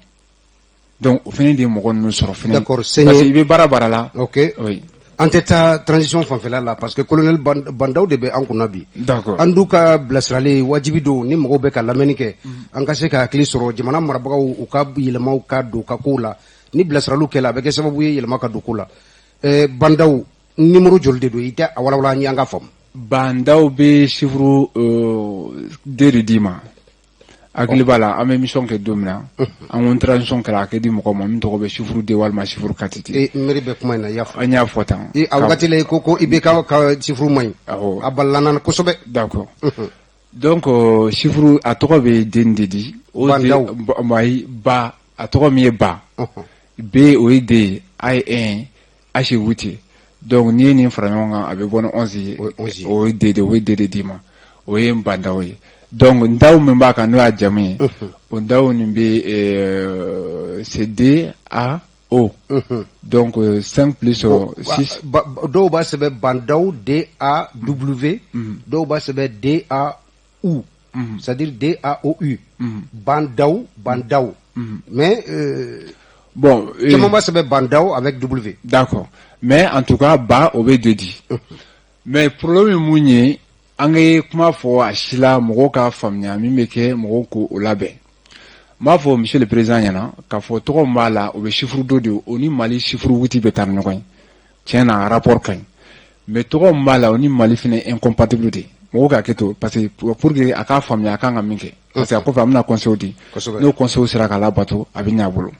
Donc o fana de ye mɔgɔ ninnu sɔrɔ fana. D'accord. Parce que i bɛ baara baara la. Ok. Oui. An tɛ taa transition fanfɛla la, parce que colonel Bandaw de bɛ an kunna bi. D'accord. An dun ka bilasirali wajibi don ni mɔgɔw bɛ ka lamɛnni kɛ, an ka se ka hakili sɔrɔ jamana marabagaw u ka yɛlɛmaw ka don ka kow la. Ni bilasiraliw kɛla, a bɛ kɛ sababu ye yɛlɛma ka don ko la. Bandaw numéro joli de don? I tɛ a walawala an ye, an ka faamu. Bandaw bɛ chiffre deux de d'i ma. Hakili b'a la, an bɛ émission kɛ don min na, an ko transition kɛra, a kɛ di mɔgɔ ma min tɔgɔ bɛ chiffre deux walima chiffre quatre di. E miiri bɛ kuma in na, i y'a fɔ. An y'a fɔ tan. A wagati la, i ko IBK ka chiffre man ɲi. Awɔ. A balala kosɛbɛ. D'accord. Donc chiffre, a tɔgɔ bɛ den de di. Bandaw. Ayi, ba, a tɔgɔ min ye ba. B, o ye deux ye, A ye 1, H ye 8 ye. Donc n'i ye nin fara ɲɔgɔn kan, a bɛ bɔ ni 11 ye. O ye 2 de, o ye 2 de d'i ma. O ye Bandaw ye. Donc Ndaw min b'a kan, n'o y'a jamu ye, o Ndaw nin bɛ c'est D A O. Donc 5 plus 6. Dɔw b'a sɛbɛn Bandaw D A W, dɔw b'a sɛbɛn D A U, c'est-à-dire D A O U. Bandaw, Bandaw. Mais bon, caman b'a sɛbɛn Bandaw avec W. D'accord. Mais en tout cas, ba, o bɛ deux di. Mais problème ye mun ye? An ka kuma fɔ a si la, mɔgɔw k'a faamuya, min bɛ kɛ, mɔgɔw k'o labɛn. N b'a fɔ monsieur le président ɲɛna k'a fɔ tɔgɔ min b'a la, o bɛ chiffre dɔ de, o ni Mali chiffre 8 bɛ taa ni ɲɔgɔn ye. Tiɲɛ na, rapport ka ɲi. Mais tɔgɔ min b'a la, o ni Mali fana incompatible de. Mɔgɔw k'a kɛ to, parce que pour que a k'a faamuya a kan ka min kɛ. Parce que a kɔfɛ, an bɛna conseil di. N'o conseil sera k'a labato, a bɛ ɲɛ a bolo.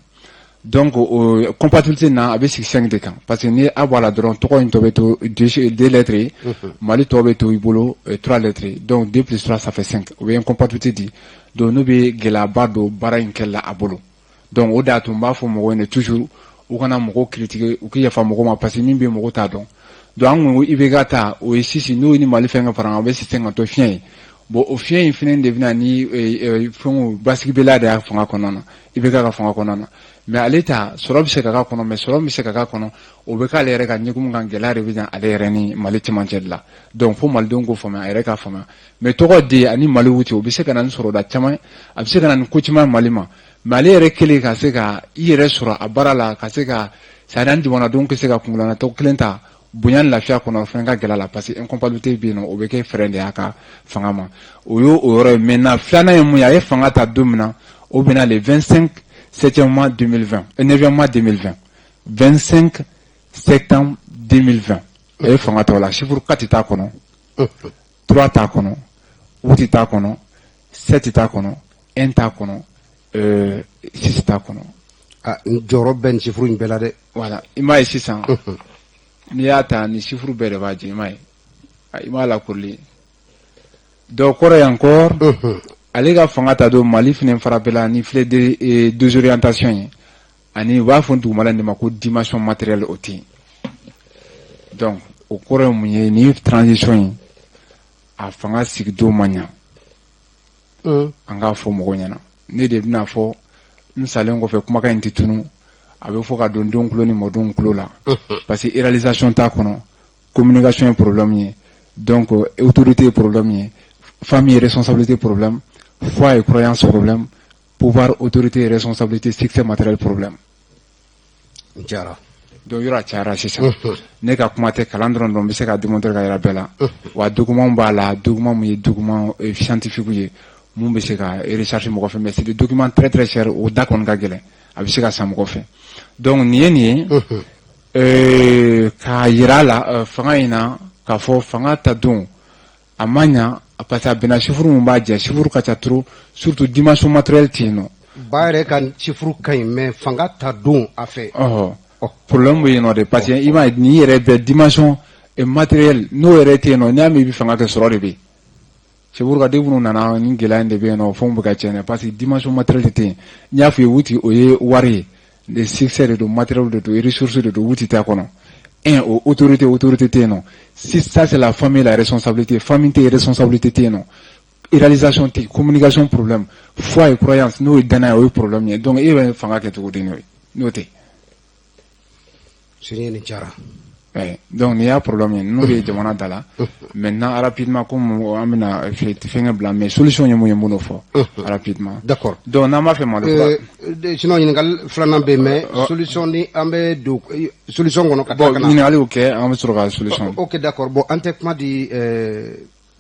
Donc o compatibilité na, a bɛ sigi 5 de kan, parce que ni a bɔ a la dɔrɔn, tɔgɔ in tɔ bɛ to deux lettres ye, Mali tɔ bɛ to i bolo trois lettres ye. Donc 2 plus 3, ça fait 5. O bɛ incompatibilité di. Donc n'o bɛ gɛlɛyaba don baara in kɛli la a bolo. Donc o de y'a to n b'a fɔ mɔgɔw ɲɛna toujours, u kana mɔgɔw critiquer, u k'i yafa mɔgɔw ma, parce que min bɛ mɔgɔw t'a dɔn. Donc an ko IBK ta, o ye 6, n'o ni Mali fɛn ka fara kan, o bɛ 5 ka to fiɲɛ ye. Bon, o fiɲɛ in fɛnɛ de bɛna ni fɛnw basigibaliya de y'a fanga kɔnɔna na, IBK ka fanga kɔnɔna na. Mais ale ta, sɔrɔ bɛ se ka k'a kɔnɔ, mais sɔrɔ min bɛ se ka k'a kɔnɔ, o bɛ k'ale yɛrɛ ka ɲɛkumu kan, gɛlɛya de bɛ na ale yɛrɛ ni Mali cɛmancɛ de la. Donc fo malidenw k'o faamuya, a yɛrɛ k'a faamuya. Mais tɔgɔ de ani Mali wuti, o bɛ se ka na ni sɔrɔda caman ye, a bɛ se ka na ni ko caman ye Mali ma. Mais ale yɛrɛ kɛlen ka se ka i yɛrɛ sɔrɔ a baara la, ka se ka c'est à dire an jamanadenw ka se ka kunkolana tɔgɔ kelen ta bonya ni lafiya kɔnɔ, o fana ka gɛlɛ la, parce que incompatibilité bɛ yen nɔ, o bɛ kɛ frein de y'a ka fanga ma. O y'o o yɔrɔ ye. Maintenant, filanan ye mun ye? A ye fanga ta don min na, o bɛnna le 25 septième mois 2020, 9e mois 2020, 25 septembre 2020, a ye fanga ta o la. Chiffre 4 t'a kɔnɔ, 3 t'a kɔnɔ, 8 t'a kɔnɔ, 7 t'a kɔnɔ, 1 t'a kɔnɔ, 6 t'a kɔnɔ. Ah, jɔyɔrɔ bɛ nin chiffre in bɛɛ la dɛ. Voilà, i m'a ye sisan, n'i y'a ta, nin chiffre bɛɛ de b'a jɛ, i m'a ye, i m'a lakorilen. Donc kɔrɔ ye encore, ale ka fanga ta don, Mali fana frappé ni filet de désorientation ye, ani u b'a fɔ dugumala in de ma ko dimension matérielle, o tɛ yen. Donc o kɔrɔ ye mun ye? Nin transition in, a fanga sigidon ma ɲa. An k'a fɔ mɔgɔw ɲɛna, ne de bɛna fɔ n salen kɔfɛ, kumakan in tɛ tunu, a bɛ fɔ ka don denw tulo ni mɔdenw tulo la, parce que réalisation t'a kɔnɔ, communication ye problème ye, donc autorité ye problème ye, famille responsabilité problème, foi et croyance problème, pouvoir, autorité et responsabilité, succès matériel problème. N cayara. Donc yɔrɔ a cayara sisan. Ne ka kuma tɛ, kalan dɔrɔn dɔrɔn n bɛ se ka démontrer ka yira bɛɛ la. Wa document b'a la, document mun ye document scientifique ye, mun bɛ se ka recherche mɔgɔ fɛ, mais c'est des documents très très chers, o da kɔni ka gɛlɛn, a bɛ se ka san mɔgɔ fɛ. Donc nin ye nin ye k'a yira a la fanga in na, k'a fɔ fanga ta don a ma ɲa, parce que a bɛnna chiffre mun b'a jɛ, chiffre ka ca trop, surtout dimension matérielle tɛ yen nɔ. Ba yɛrɛ ka chiffre ka ɲi, mais fanga ta don a fɛ. Ɔhɔ, problème bɛ yen nɔ de, parce que i m'a ye, nin yɛrɛ bɛɛ dimension matérielle n'o yɛrɛ tɛ yen nɔ. N'i y'a mɛn i bɛ fanga kɛ, sɔrɔ de bɛ yen. C'est pourquoi depuis u nana, ni gɛlɛya in de bɛ yen nɔ, fɛnw bɛ ka tiɲɛ, parce que dimension matérielle tɛ yen. N y'a f'i ye, outil, o ye wari ye, les succès de don, matériel de don, ressources de don, outil t'a kɔnɔ. Un, o autorité, autorité tɛ yen nɔ. Si ça, c'est la famille, la responsabilité, famille tɛ yen, responsabilité tɛ yen nɔ, réalisation tɛ yen, communication problème, foi et croyance, n'o ye danaya, o ye problème ye. Donc e bɛ fanga kɛ cogo di n'o ye, n'o tɛ? Sini nin cayara. Ouais. Donc nin y'a problème ye, n'o de ye jamana da la. Maintenant, rapidement, comme an bɛna fɛnkɛ bila, mais solution ye mun ye, n b'o fɔ rapidement. D'accord. Donc n'an b'a fɛ Mali kura Sinon ɲininkali filanan bɛ yen, mais solution ni an bɛ don solution kɔnɔ ka bon taa ka na. Ɲininkaliw kɛ, an bɛ sɔrɔ ka solution. Ok, d'accord. Bon, an tɛ kuma di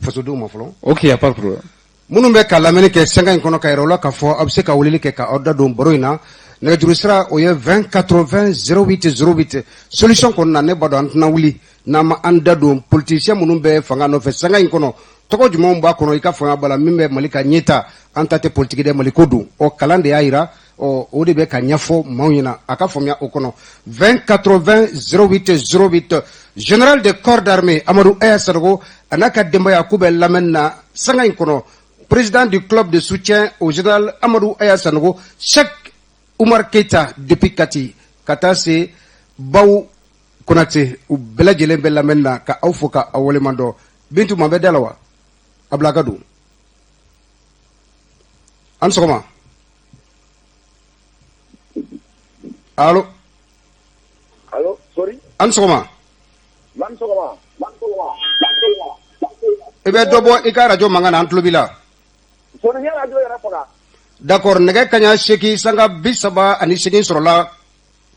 fasodenw ma fɔlɔ. Ok, y a pas de problème. Minnu bɛ ka lamɛnni kɛ sanga in kɔnɔ, ka yɛrɛ o la k'a fɔ aw bɛ se ka weleli kɛ ka aw da don baro in na, nɛgɛjuru sira o ye 20 80 08 08. Solution kɔnɔna na, ne b'a dɔn an tɛna wuli n'an ma an da don politicien minnu bɛ fanga nɔfɛ sanga in kɔnɔ, tɔgɔ jumɛnw b'a kɔnɔ, i ka fanga b'a la min bɛ Mali ka ɲɛta. An ta tɛ politique dɛ, Mali ko don. Ɔ, kalan de y'a yira, ɔ, o de bɛ ka ɲɛfɔ maaw ɲɛna, a ka faamuya o kɔnɔ. 20 80 08 08. Général de corps d'armée Amadou Haya Sanogo a n'a ka denbaya, k'u bɛ lamɛnni na sanga in kɔnɔ. Président du club de soutien au général Amadou Haya Sanogo, Cheikh Oumar Keita depuis Kati, ka taa se Baw Konate, u bɛɛ lajɛlen bɛ lamɛnni na, ka aw fo ka aw waleɲuman dɔn. Bintu, maa bɛ da la wa? A bila ka don. An sɔgɔma, allo? Allo, sorry. An sɔgɔma. Man sɔgɔma. I bɛ dɔ bɔ i ka radio mankan na, an tulo b'i la. Sorry, n ye radio yɛrɛ faga. D'accord. Nɛgɛ kaɲa 8:38 sɔrɔla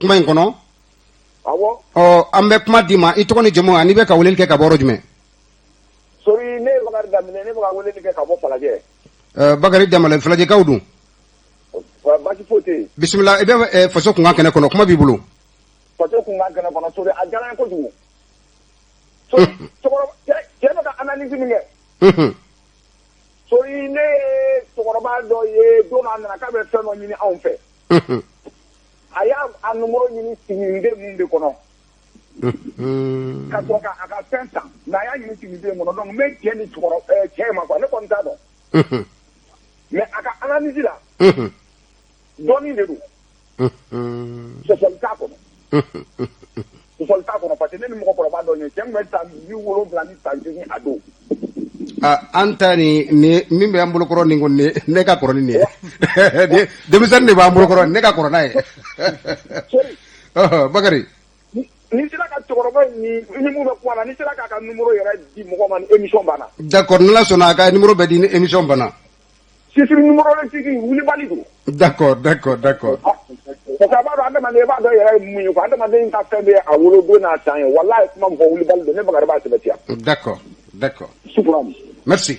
kuma in kɔnɔ. Awɔ. Ɔ, an bɛ kuma d'i ma. I tɔgɔ ni jamu, ani bɛ ka weleli kɛ ka bɔ yɔrɔ jumɛn? Sorry, ne ye Bakari Danbele, ne bɛ ka weleli kɛ ka bɔ Falajɛ. Bakari Danbele, Falajɛkaw dun? Baasi foyi tɛ yen. Bisimila, i bɛ faso kunkan kɛnɛ kɔnɔ, kuma b'i bolo. Faso kunkan kɛnɛ kɔnɔ, sorry, a diyara n ye kojugu. Sorry, cɛkɔrɔba, cɛ bɛ ka analyse min kɛ. Sorry, ne ye cɛkɔrɔba dɔ ye don dɔ, a nana k'a bɛ fɛn dɔ ɲini anw fɛ. A y'a a numéro ɲini siginiden mun de kɔnɔ, ka sɔrɔ ka a ka fɛn san, mais a y'a ɲini siginiden kɔnɔ. Donc n bɛ cɛ ni cɛkɔrɔba cɛ ma quoi, ne kɔni t'a dɔn. Mais a ka analyse la, dɔɔnin de don. Sɔsɔli t'a kɔnɔ. Sɔsɔli t'a kɔnɔ, parce que ne ni mɔgɔkɔrɔba dɔ ye, cɛ min bɛ san 78 san 8 a don. Ah, an ta ni min bɛ an bolokɔrɔ nin kɔni, ne ka kɔrɔ ni nin ye. Denmisɛnnin de b'an bolokɔrɔ, ne ka kɔrɔ n'a ye. Sorry. Ɔhɔ, Bakari. Ni sera ka cɛkɔrɔba in ni mun bɛ kuma na, ni sera k'a ka numéro yɛrɛ di mɔgɔ ma ni émission banna. D'accord, n'Ala sɔnna, a ka numéro bɛ di ni émission banna. Chiffre numérologique wulibali don. D'accord. Parce que a b'a dɔn, adamaden, i b'a dɔn yɛrɛ ye mun ye quoi, adamaden ka fɛn bɛ a wolodon n'a san ye. Walahi, kuma min fɔ, wulibali don, ne Bakari b'a sɛbɛntiya. D'accord. Sukuramu. Merci.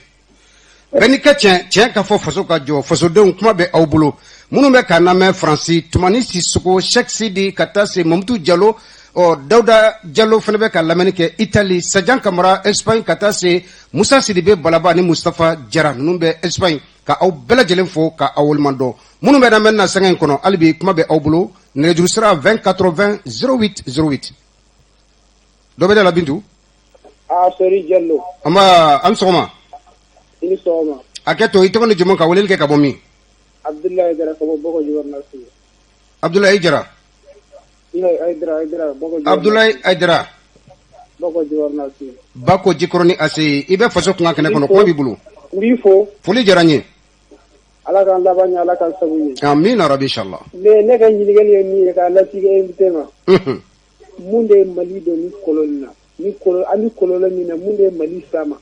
Bɛɛ n'i ka tiɲɛ tiɲɛ ka fɔ, faso ka jɔ. Fasodenw, kuma bɛ aw bolo. Minnu bɛ k'a lamɛn Faransi, Tumani Sisoko, Cheikh Sidi, ka taa se Mamutu Jalo, ɔ, Dawuda Jalo fana bɛ ka lamɛnni kɛ Italie, Sajan Kamara Espagne, ka taa se Musa Sidibe Balaba ni Mustafa Jara, ninnu bɛ Espagne, ka aw bɛɛ lajɛlen fo ka aw waleɲuman dɔn. Minnu bɛ lamɛnni na sanga in kɔnɔ, hali bi kuma bɛ aw bolo, nɛgɛjuru sira 20 80 08 08. Dɔ bɛ da la, Bintu. Ah, Sori Jallo. An b'a, an sɔgɔma. I ni sɔgɔma. A kɛ to, i tɔgɔ ni jamu, ka weleli kɛ ka bɔ min? Abdoulaye Jara ka bɔ Bako Jikɔrɔni. Abdoulaye Jara. Aïdara, Aïdara, Bako. Abdoulaye Aïdara. Bako Jikɔrɔni. Bako Jikɔrɔni ACI, i bɛ faso kunkan kɛnɛ kɔnɔ, kuma b'i bolo. N b'i fo. Foli diyara n ye. Ala k'an laban ɲɛ, Ala k'an sago ɲɛ. Amina rabi, inshallah. Mais ne ka ɲininkali ye min ye k'a latigɛ invité ma, mun de ye Mali don ni kɔlɔn na, ni kɔlɔn, an bɛ kɔlɔlɔ min na, mun de ye Mali s'a ma?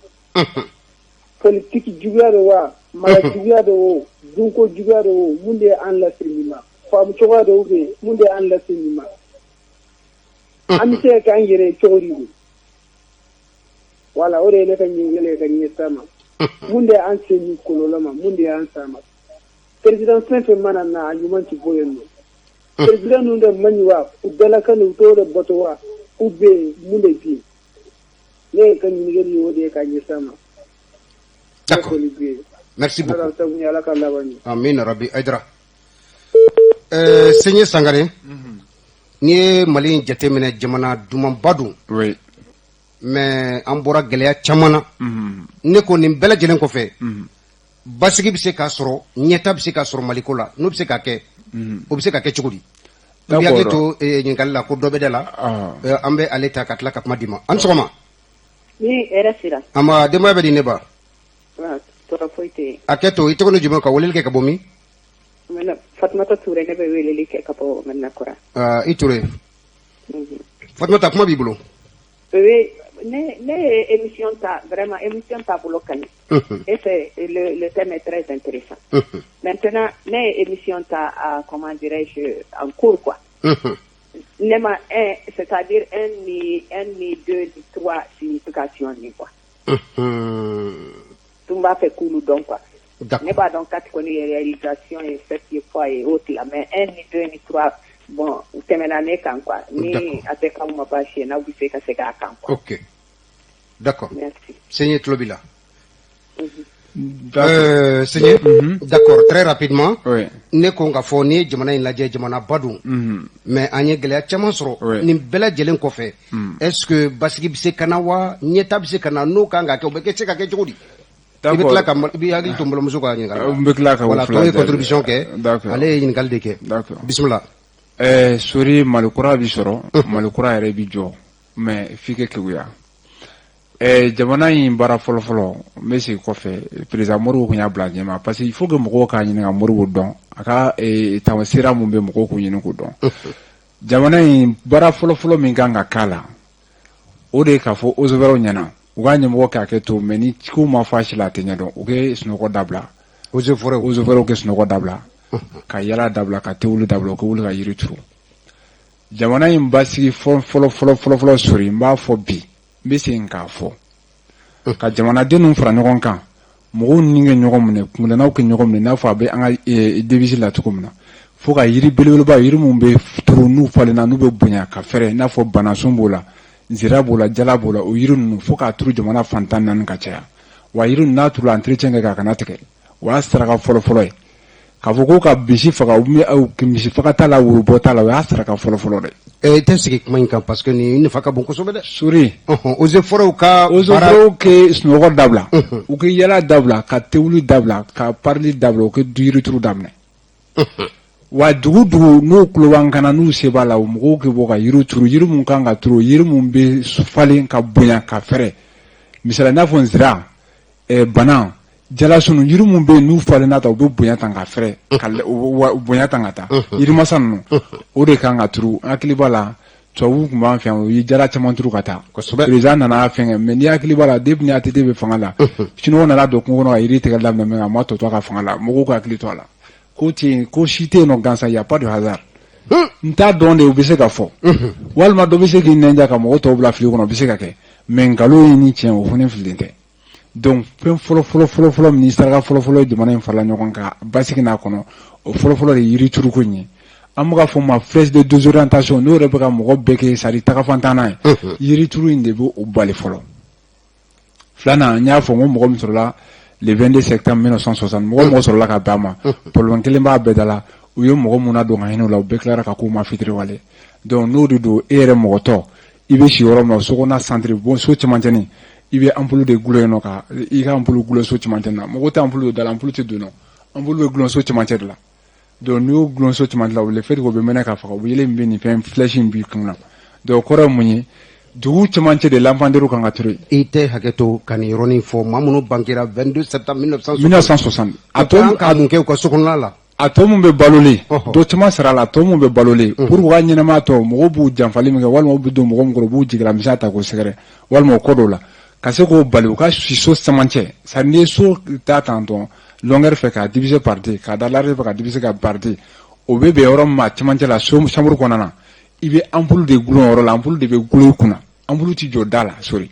Politique juguya de wa, mara juguya de o, dunko juguya de o, mun de ye an lase nin ma? Faamu cogoya dɔw bɛ yen, mun de ye an lase nin ma? An bɛ se ka k'an yɛrɛ ye cogo di de? Voilà, o de ye ne ka ɲininkali ye ka ɲɛsin a ma. Mun de y'an se nin kɔlɔlɔ ma? Mun de y'an s'a ma? Président fɛn fɛn mana na, a ɲuman ti bɔ yen nɔ. Président ninnu de man ɲi wa, u dalakan u t'o de bato wa, ou bien mun de bɛ yen? Ne ye ka ɲininkali ye, o de ye ka ɲɛsin a ma. D'accord. Merci beaucoup. Ala ka laban ɲɛ. Amina rabi, Aïdara. Sɛɲɛ Sangare, n'i ye Mali in jateminɛ, jamana dumanba don. Oui. Mais an bɔra gɛlɛya caman na. Ne ko nin bɛɛ lajɛlen kɔfɛ, basigi bɛ se k'a sɔrɔ, ɲɛta bɛ se k'a sɔrɔ Maliko la, n'o bɛ se ka kɛ, o bɛ se ka kɛ cogo di? I b'i hakili to ɲininkali la ko dɔ bɛ da la, an bɛ ale ta ka tila ka kuma d'i ma. An sɔgɔma. Ni hɛrɛ sira. Nba, denbaya bɛ di ne ba? Tɔɔrɔ foyi tɛ yen. Hakɛ to, i tɔgɔ ni jamu, ka weleli kɛ ka bɔ min? Fatumata Ture, ne bɛ weleli kɛ ka bɔ Madina Kura. I Ture. Fatumata, kuma b'i bolo. Ne ye émission ta, vraiment émission taabolo ka ɲi. Et c'est le thème est très intéressant. Maintenant, ne ye émission ta à, comment dirais-je, en cours quoi. Ne ma un, c'est-à-dire un ni un ni deux ni trois signification ni quoi. Tun b'a fɛ k'olu dɔn quoi. Ne b'a dɔn quatre kɔni ye réalisation ye, sept ye fois ye, autres la, mais un ni deux ni trois, bon, u tɛmɛna ne kan quoi. Ni a tɛ k'aw ma baasi ye, n'aw bɛ se ka segin a kan quoi. Ok, d'accord. Merci. Seigneur tulo b'i la. Seigneur, d'accord, très rapidement. Oui. Ne ko k'a fɔ n'i ye jamana in lajɛ, jamanaba don, mais an ye gɛlɛya caman sɔrɔ. Nin bɛɛ lajɛlen kɔfɛ, est-ce que basigi bɛ se ka na wa, ɲɛta bɛ se ka na? N'o kan ka kɛ, o bɛ kɛ se ka kɛ cogo di? I bɛ tila ka i bɛ hakili to n balimamuso ka ɲininkali la. N bɛ tila ka o Voilà, fila tɔw ye jaabi. contribution kɛ. D'accord. Ale ye ɲininkali de kɛ. D'accord. Bisimila. Sori, Mali kura bi sɔrɔ, Mali kura yɛrɛ bi jɔ, mais f'i ka keguya. Jamana in baara fɔlɔfɔlɔ, n bɛ segin kɔfɛ, président Modibo tun y'a bila ɲɛma, parce que il faut que mɔgɔw k'a ɲini ka Modibo dɔn, a ka taamasira mun bɛ mɔgɔw k'u ɲini k'o dɔn. Jamana in baara fɔlɔfɔlɔ min kan ka k'a la, o de ye k'a fɔ eaux et forêts ɲɛna, u ka ɲɛmɔgɔ k'a kɛ to, mais ni kow ma fɔ a si la, a tɛ ɲɛdɔn. U kɛ sunɔgɔ dabila. Eaux et forêts. Eaux et forêts kɛ sunɔgɔ dabila, ka yala dabila, ka tewuli dabila, u ka wuli ka yiri turu. Jamana in basigi fɔlɔ fɔlɔ fɔlɔ fɔlɔ fɔlɔ, sori, n b'a fɔ bi, n bɛ segin k'a fɔ, ka jamanaden ninnu fara ɲɔgɔn kan, mɔgɔw ni kɛ ɲɔgɔn minɛ, kungilannaw kɛ ɲɔgɔn minɛ, i n'a fɔ a bɛ an ka devise la cogo min na, fo ka yiri belebeleba, yiri minnu bɛ turu, n'u falenna, n'u bɛ bonya ka fɛrɛ, i n'a fɔ banasun b'o la, nzira b'o la, jala b'o la, o yiri ninnu, fo k'a turu jamana fan 14 ka caya. Wa yiri ninnu n'a turula, entretien kɛ k'a kana tigɛ. O y'a saraka fɔlɔfɔlɔ ye. K'a fɔ ko ka misi faga, misi faga t'a la, worobɔ t'a la, o y'a saraka fɔlɔfɔlɔ dɛ. I tɛ sigi kuma in kan parce que nin nafa ka bon kosɛbɛ dɛ. Sori. Eaux et forêts ka Eaux et forêts kɛ sunɔgɔ dabila, u kɛ yala dabila, ka tewuli dabila, ka parili dabila, u kɛ yiri turu daminɛ. Wa dugu dugu n'u tulo b'an kana, n'u se b'a la, o mɔgɔw kɛ bɔ ka yiri turu, yiri mun kan ka turu, yiri mun bɛ falen ka bonya ka fɛrɛ, misali i n'a fɔ nzira, bana, jalasun, yiri mun bɛ yen n'u falenna ta, u bɛ bonya tan ka fɛrɛ ka bonya tan ka taa, yirimasa ninnu, o de kan ka turu. N hakili b'a la, tubabuw tun b'an fɛ yan, u ye jala caman turu ka taa. Président nana fɛn kɛ, mais n'i hakili b'a la, depuis ni ATT bɛ fanga la, Siniwaw nana don kungo kɔnɔ ka yiri tigɛ daminɛ, mais a ma tɔ to a ka fanga la. Mɔgɔw ka hakili to a la, ko tɛ yen, ko si tɛ yen nɔ gansan, y a pas de hasard. N t'a dɔn de, u bɛ se ka fɔ, walima dɔ bɛ se k'i nɛnja ka mɔgɔ tɔw bila fili kɔnɔ, o bɛ se ka kɛ, mais nkalon ye ni tiɲɛ, o fana fililen tɛ. Donc fɛn fɔlɔ fɔlɔ fɔlɔ fɔlɔ min ni saraka fɔlɔ fɔlɔ ye jamana in farala ɲɔgɔn kan basigi n'a kɔnɔ, o fɔlɔ fɔlɔ de ye yiri turuko in ye. An bɛ ka fɔ ma flèche de désorientation, n'o yɛrɛ bɛ ka mɔgɔ bɛɛ kɛ, c'est à dire tagafantanna ye, yiri turu in de bɛ o bali fɔlɔ. Filanan, n y'a fɔ n ko mɔgɔ min sɔrɔla le 22 septembre 1960, mɔgɔ mɔgɔ sɔrɔla ka bɛn a ma, problème kelen b'a bɛɛ da la. U ye mɔgɔ mun nadon ka hinɛ u la, u bɛɛ tilara ka k'u ma fitiriwale. Donc n'o de don, e yɛrɛ mɔgɔ tɔ, i bɛ si yɔrɔ min na, so kɔnɔna centre bon, so cɛmancɛnin, i bɛ ampoule de gulon yen nɔ, ka i ka ampoule gulon so cɛmancɛ na. Mɔgɔw tɛ ampoule don da la, ampoule tɛ don nɔ, ampoule bɛ gulon so cɛmancɛ de la. Donc n'i y'o gulon so cɛmancɛ la, le fait que o bɛ mɛnɛ ka faga, o bɛ yelen min bɛ nin fɛn flèche in b'i kun na. Donc o kɔrɔ ye mun ye? Dugu cɛmancɛ de lampadaire kan ka turu. I tɛ hakɛ to ka nin yɔrɔnin fɔ, maa minnu bangera 22 septembre 1960, a to an ka mun kɛ u ka so kɔnɔna la? A tɔ mun bɛ balolen, dɔ caman sara la, a tɔ mun bɛ balolen, pour que u ka ɲɛnamaya tɔ, mɔgɔw b'u janfali min kɛ, walima u bɛ don mɔgɔ min kɔrɔ, u b'u jigila misɛnya ta k'o sɛgɛrɛ, walima o ko dɔw la, ka se k'o bali, u ka si so cɛmancɛ. C'est à dire n'i ye so ta tantɔn longueur fɛ k'a diviser par deux, k'a da largeur fɛ k'a diviser par deux, o bɛ bɛn yɔrɔ min ma cɛmancɛ la, so chambre kɔnɔna na, i bɛ ampoule de gulon o yɔrɔ la. Ampoule de bɛ gulon i kunna, ampoule tɛ jɔ da la, sori.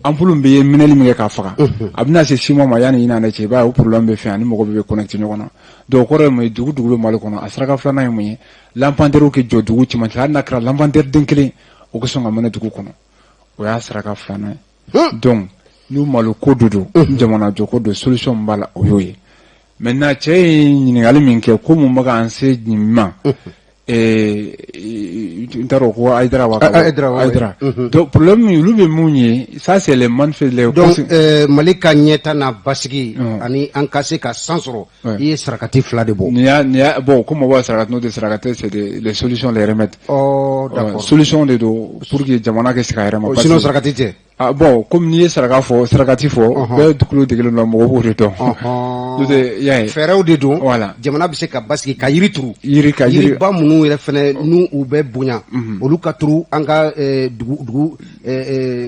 Ampoule bɛ minɛli min kɛ k'a faga, a bɛna se 6 mois ma, yanni i n'a cɛ, i b'a ye o problème bɛ fɛn ani mɔgɔ bɛ connecté ɲɔgɔn na. Donc o kɔrɔ ye mun ye? Dugu dugu bɛ Mali kɔnɔ, a saraka filanan ye mun ye? Lampadaire kɛ jɔ dugu cɛmancɛ, hali n'a kɛra lampadaire den kelen, o ka sɔn ka mɛnɛ dugu kɔnɔ, o y'a saraka filanan ye. Donc n'u malo ko do don, jamana jɔ ko don, solution min b'a la, o y'o ye. Maintenant, cɛ ye ɲininkali min kɛ, ko mun bɛ k'an se nin ma? N t'a dɔn ko Hayidara wa Hayidara. Donc problème min olu bɛ mun ye, ça c'est les manifestes, les Donc Mali ka ɲɛta n'a basigi ani an ka se ka san sɔrɔ, i ye sarakati fila de bɔ. Nin y'a bon, ko mɔgɔw sarakati, n'o tɛ sarakati, c'est les solutions, les remèdes. Oh, d'accord. Solution de don pour que jamana ka se ka yɛrɛ ma. Sinon sarakati tɛ. Ah bon, comme n'i ye saraka fɔ, sarakati fɔ, bɛɛ tulo degelen don, mɔgɔw b'o de dɔn. N'o tɛ, i y'a ye. Fɛɛrɛw de don. Voilà. Jamana bɛ se ka basigi ka yiri turu. Yiri ka yiri. Yiriba minnu yɛrɛ fɛnɛ n'u u bɛ bonya, olu ka turu an ka dugu dugu.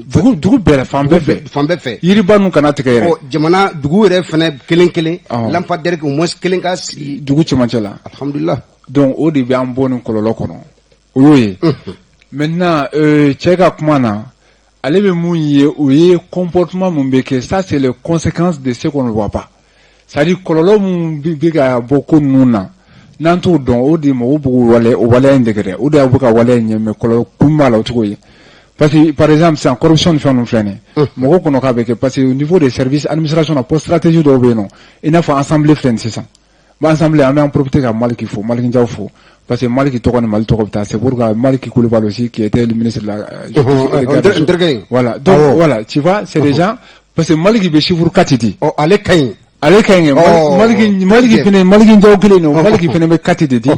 Dugu dugu bɛɛ la, fan bɛɛ fɛ. Fan bɛɛ fɛ. Yiriba ninnu kana tigɛ yɛrɛ. Ɔ, jamana dugu yɛrɛ fɛnɛ kelen kelen. Lampadaire au moins kelen ka sigi. Dugu cɛmancɛ la. Alhamdulilah. Donc o de bɛ an bɔ nin kɔlɔlɔ kɔnɔ, o y'o ye. Maintenant cɛ ka kuma na, ale bɛ mun ye, o ye comportement mun bɛ kɛ, ça c'est les conséquences de ce qu'on ne voit pas, c'est à dire kɔlɔlɔ mun bɛ ka bɔ ko ninnu na, n'an t'o dɔn, o de mɔgɔw b'o wale, o waleya in de kɛ dɛ, o de bɛ ka waleya in ɲɛ, mais kɔlɔlɔ kun b'a la o cogo ye. Parce que par exemple sisan, corruption ni fɛn ninnu filɛ nin ye, mɔgɔw kɔnɔ k'a bɛ kɛ parce que au niveau des services, administration na, poste stratégie dɔw bɛ yen nɔ, i n'a fɔ assemblée filɛ nin sisan. Bon, assemblée, an bɛ en profiter ka Maliki fo, Maliki Jaw fo, parce que Maliki tɔgɔ ni Mali tɔgɔ bɛ taa. C'est pourquoi Maliki Coulibaly aussi, qui était le ministre de la justice. Voilà, donc voilà, tu vois, c'est déjà parce que Maliki bɛ chiffre 4 di. Ɔ, ale ka ɲi. Ale ka ɲi. Maliki, Maliki fɛnɛ, Maliki Jaw kelen don, Maliki fɛnɛ bɛ 4 de di, i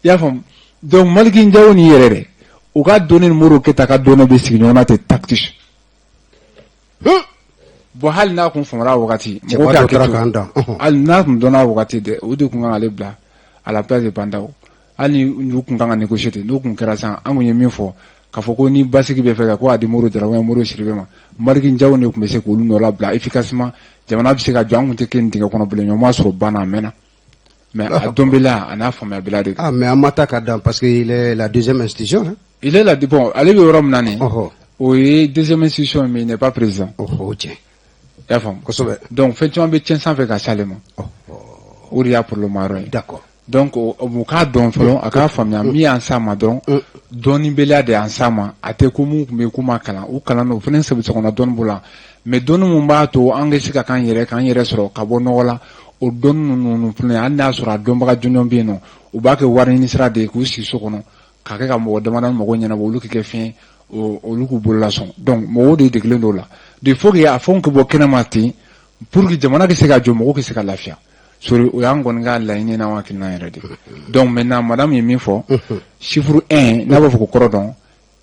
y'a faamu. Donc Maliki Jaw ni yɛrɛ dɛ, u ka dɔnni ni Modibo Keyita ka dɔnni bɛ sigi ɲɔgɔn na ten tactique. Bon, hali n'a kun famara a wagati, mɔgɔw k'a kɛ to, hali n'a kun dɔnna a wagati dɛ, o de kun kan k'ale bila à la place de Bah N'Daw. Hali ni u kun kan ka négocier ten, n'o kun kɛra sisan, an kun ye min fɔ k'a fɔ ko ni basigi bɛ fɛ ka ko a di Modibo Jara ou Modibo Sidibe ma, Maliki Jaw de tun bɛ se k'olu nɔ labila efficacement, jamana bɛ se ka jɔ, an kun tɛ kɛ nin dingɛ kɔnɔ bilen. Ɲɔ ma sɔrɔ banna, a mɛnna, mais a dɔnbila a n'a faamuyabila de. Ah, mais an ma taa ka dan parce que il est la deuxième institution, hein. Il est la, bon, ale bɛ yɔrɔ min na nin, o ye deuxième institution, mais il n'est pas président. O tiɲɛ. I y'a faamu. Kosɛbɛ. Donc fɛn caman bɛ tiɲɛ sanfɛ ka s'ale ma, o de y'a problème yɔrɔ ye. Donc o k'a dɔn fɔlɔ, a k'a faamuya min y'an s'a ma dɔrɔn, dɔnnibaliya de y'an s'a ma. A tɛ ko mun tun bɛ yen k'u ma kalan, u kalan o fana sɛbɛsɛgɛnna dɔnni b'o la, mais dɔnni mun b'a to an ka se ka k'an yɛrɛ, k'an yɛrɛ sɔrɔ ka bɔ nɔgɔ la, o dɔnni ninnu filɛ, hali n'a sɔrɔ a dɔnbaga jɔnjɔn bɛ yen nɔ, u b'a kɛ wari ɲini sira de ye k'u sigi so kɔnɔ k'a kɛ ka mɔgɔ damadɔ mago ɲɛnabɔ, olu kɛ fɛn olu k'u bolola sɔn. Donc mɔgɔw de degelen don o la de, faut que a fɛnw ka bɔ kɛnɛma ten pour que jamana ka se ka jɔ, mɔgɔw ka se ka lafiya sori. O y'an kɔni ka laɲini n'an hakilina yɛrɛ de. Donc maintenant, madame ye min fɔ, chiffre 1, n'a b'a fɔ ko kɔrɔ dɔn,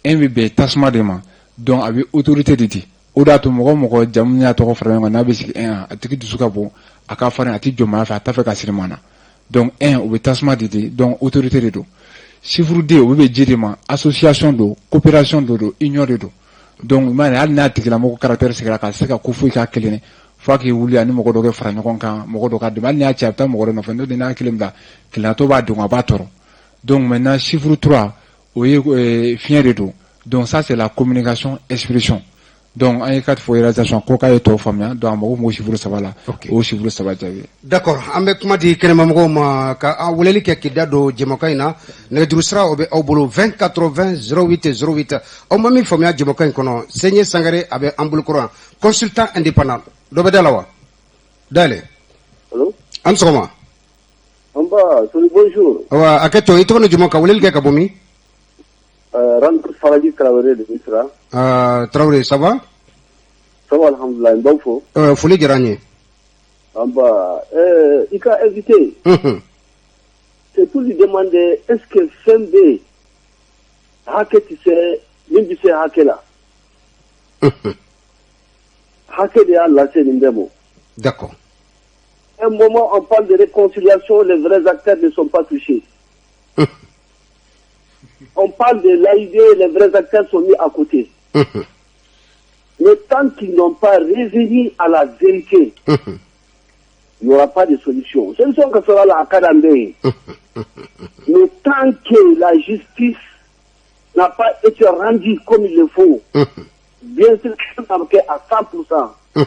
1 bɛ bɛn tasuma de ma, donc a bɛ autorité de di. O de y'a to mɔgɔ mɔgɔ jamu n'a tɔgɔ fara ɲɔgɔn kan, n'a bɛ sigi 1, a tigi dusu ka bon, a ka farin, a tɛ jɔnmaya fɛ, a t'a fɛ ka siri maa na. Donc 1, o bɛ tasuma de di, donc autorité de don. Chiffre 2, o bɛ bɛn ji de ma, association don, coopération dɔ don, union de don. Donc i m'a ye, hali n'a tigilamɔgɔ caractère sigira ka se ka ko foyi k'a kelen, f'a k'i wuli ani mɔgɔ dɔ kɛ fara ɲɔgɔn kan, mɔgɔ dɔ ka dɛmɛ. Hali n'a cɛ, a bɛ taa mɔgɔ dɔ nɔfɛ, n'o tɛ n'a kelen bila kelenyatɔ b'a degun, a b'a tɔɔrɔ. Donc maintenant, chiffre 3, o ye fiɲɛ de don. Donc ça, c'est la communication, expression. Donc an ye 4 fɔ réalisation ko k'a ye tɔw faamuya. Donc a mago b'o chiffre saba la, o chiffre saba jaabi. D'accord, an bɛ kuma di kɛnɛmamɔgɔw ma ka an weleli kɛ k'i da don jɛmukan in na. Nɛgɛjuru sira, o bɛ aw bolo, 20 80 08 08. Aw ma min faamuya jɛmukan in kɔnɔ, Sɛɲɛ Sangare, a bɛ an bolokɔrɔ yan, consultant indépendant. Dɔ bɛ da la wa? Dayɛlɛ. Allo. An sɔgɔma. Anba, Soli, bonjour. Awa, a kɛ to, i tɔgɔ ni juman, ka weleli kɛ ka bɔ min? Rand Faraji Traoré de Misra. Traoré, ça va? Ça va, alhamdoulilah, n b'aw fo. Foli diyara n ye. Anba, i ka invité, c'est pour lui demander est-ce que fɛn bɛ yen, hakɛ tɛ se min bɛ se hakɛ la. Hakɛ de y'a lase nin bɛɛ ma. Un moment, on parle de réconciliation, les vrais acteurs ne sont pas touchés. On parle de l'AID, les vrais acteurs sont mis à côté. Mais tant qu'ils n'ont pas revenu à la vérité, il n'y aura pas de solution. Solution que sera la Akadambe. Mais tant que la justice n'a pas été rendue comme il le faut, bien sûr, ça va à 100%.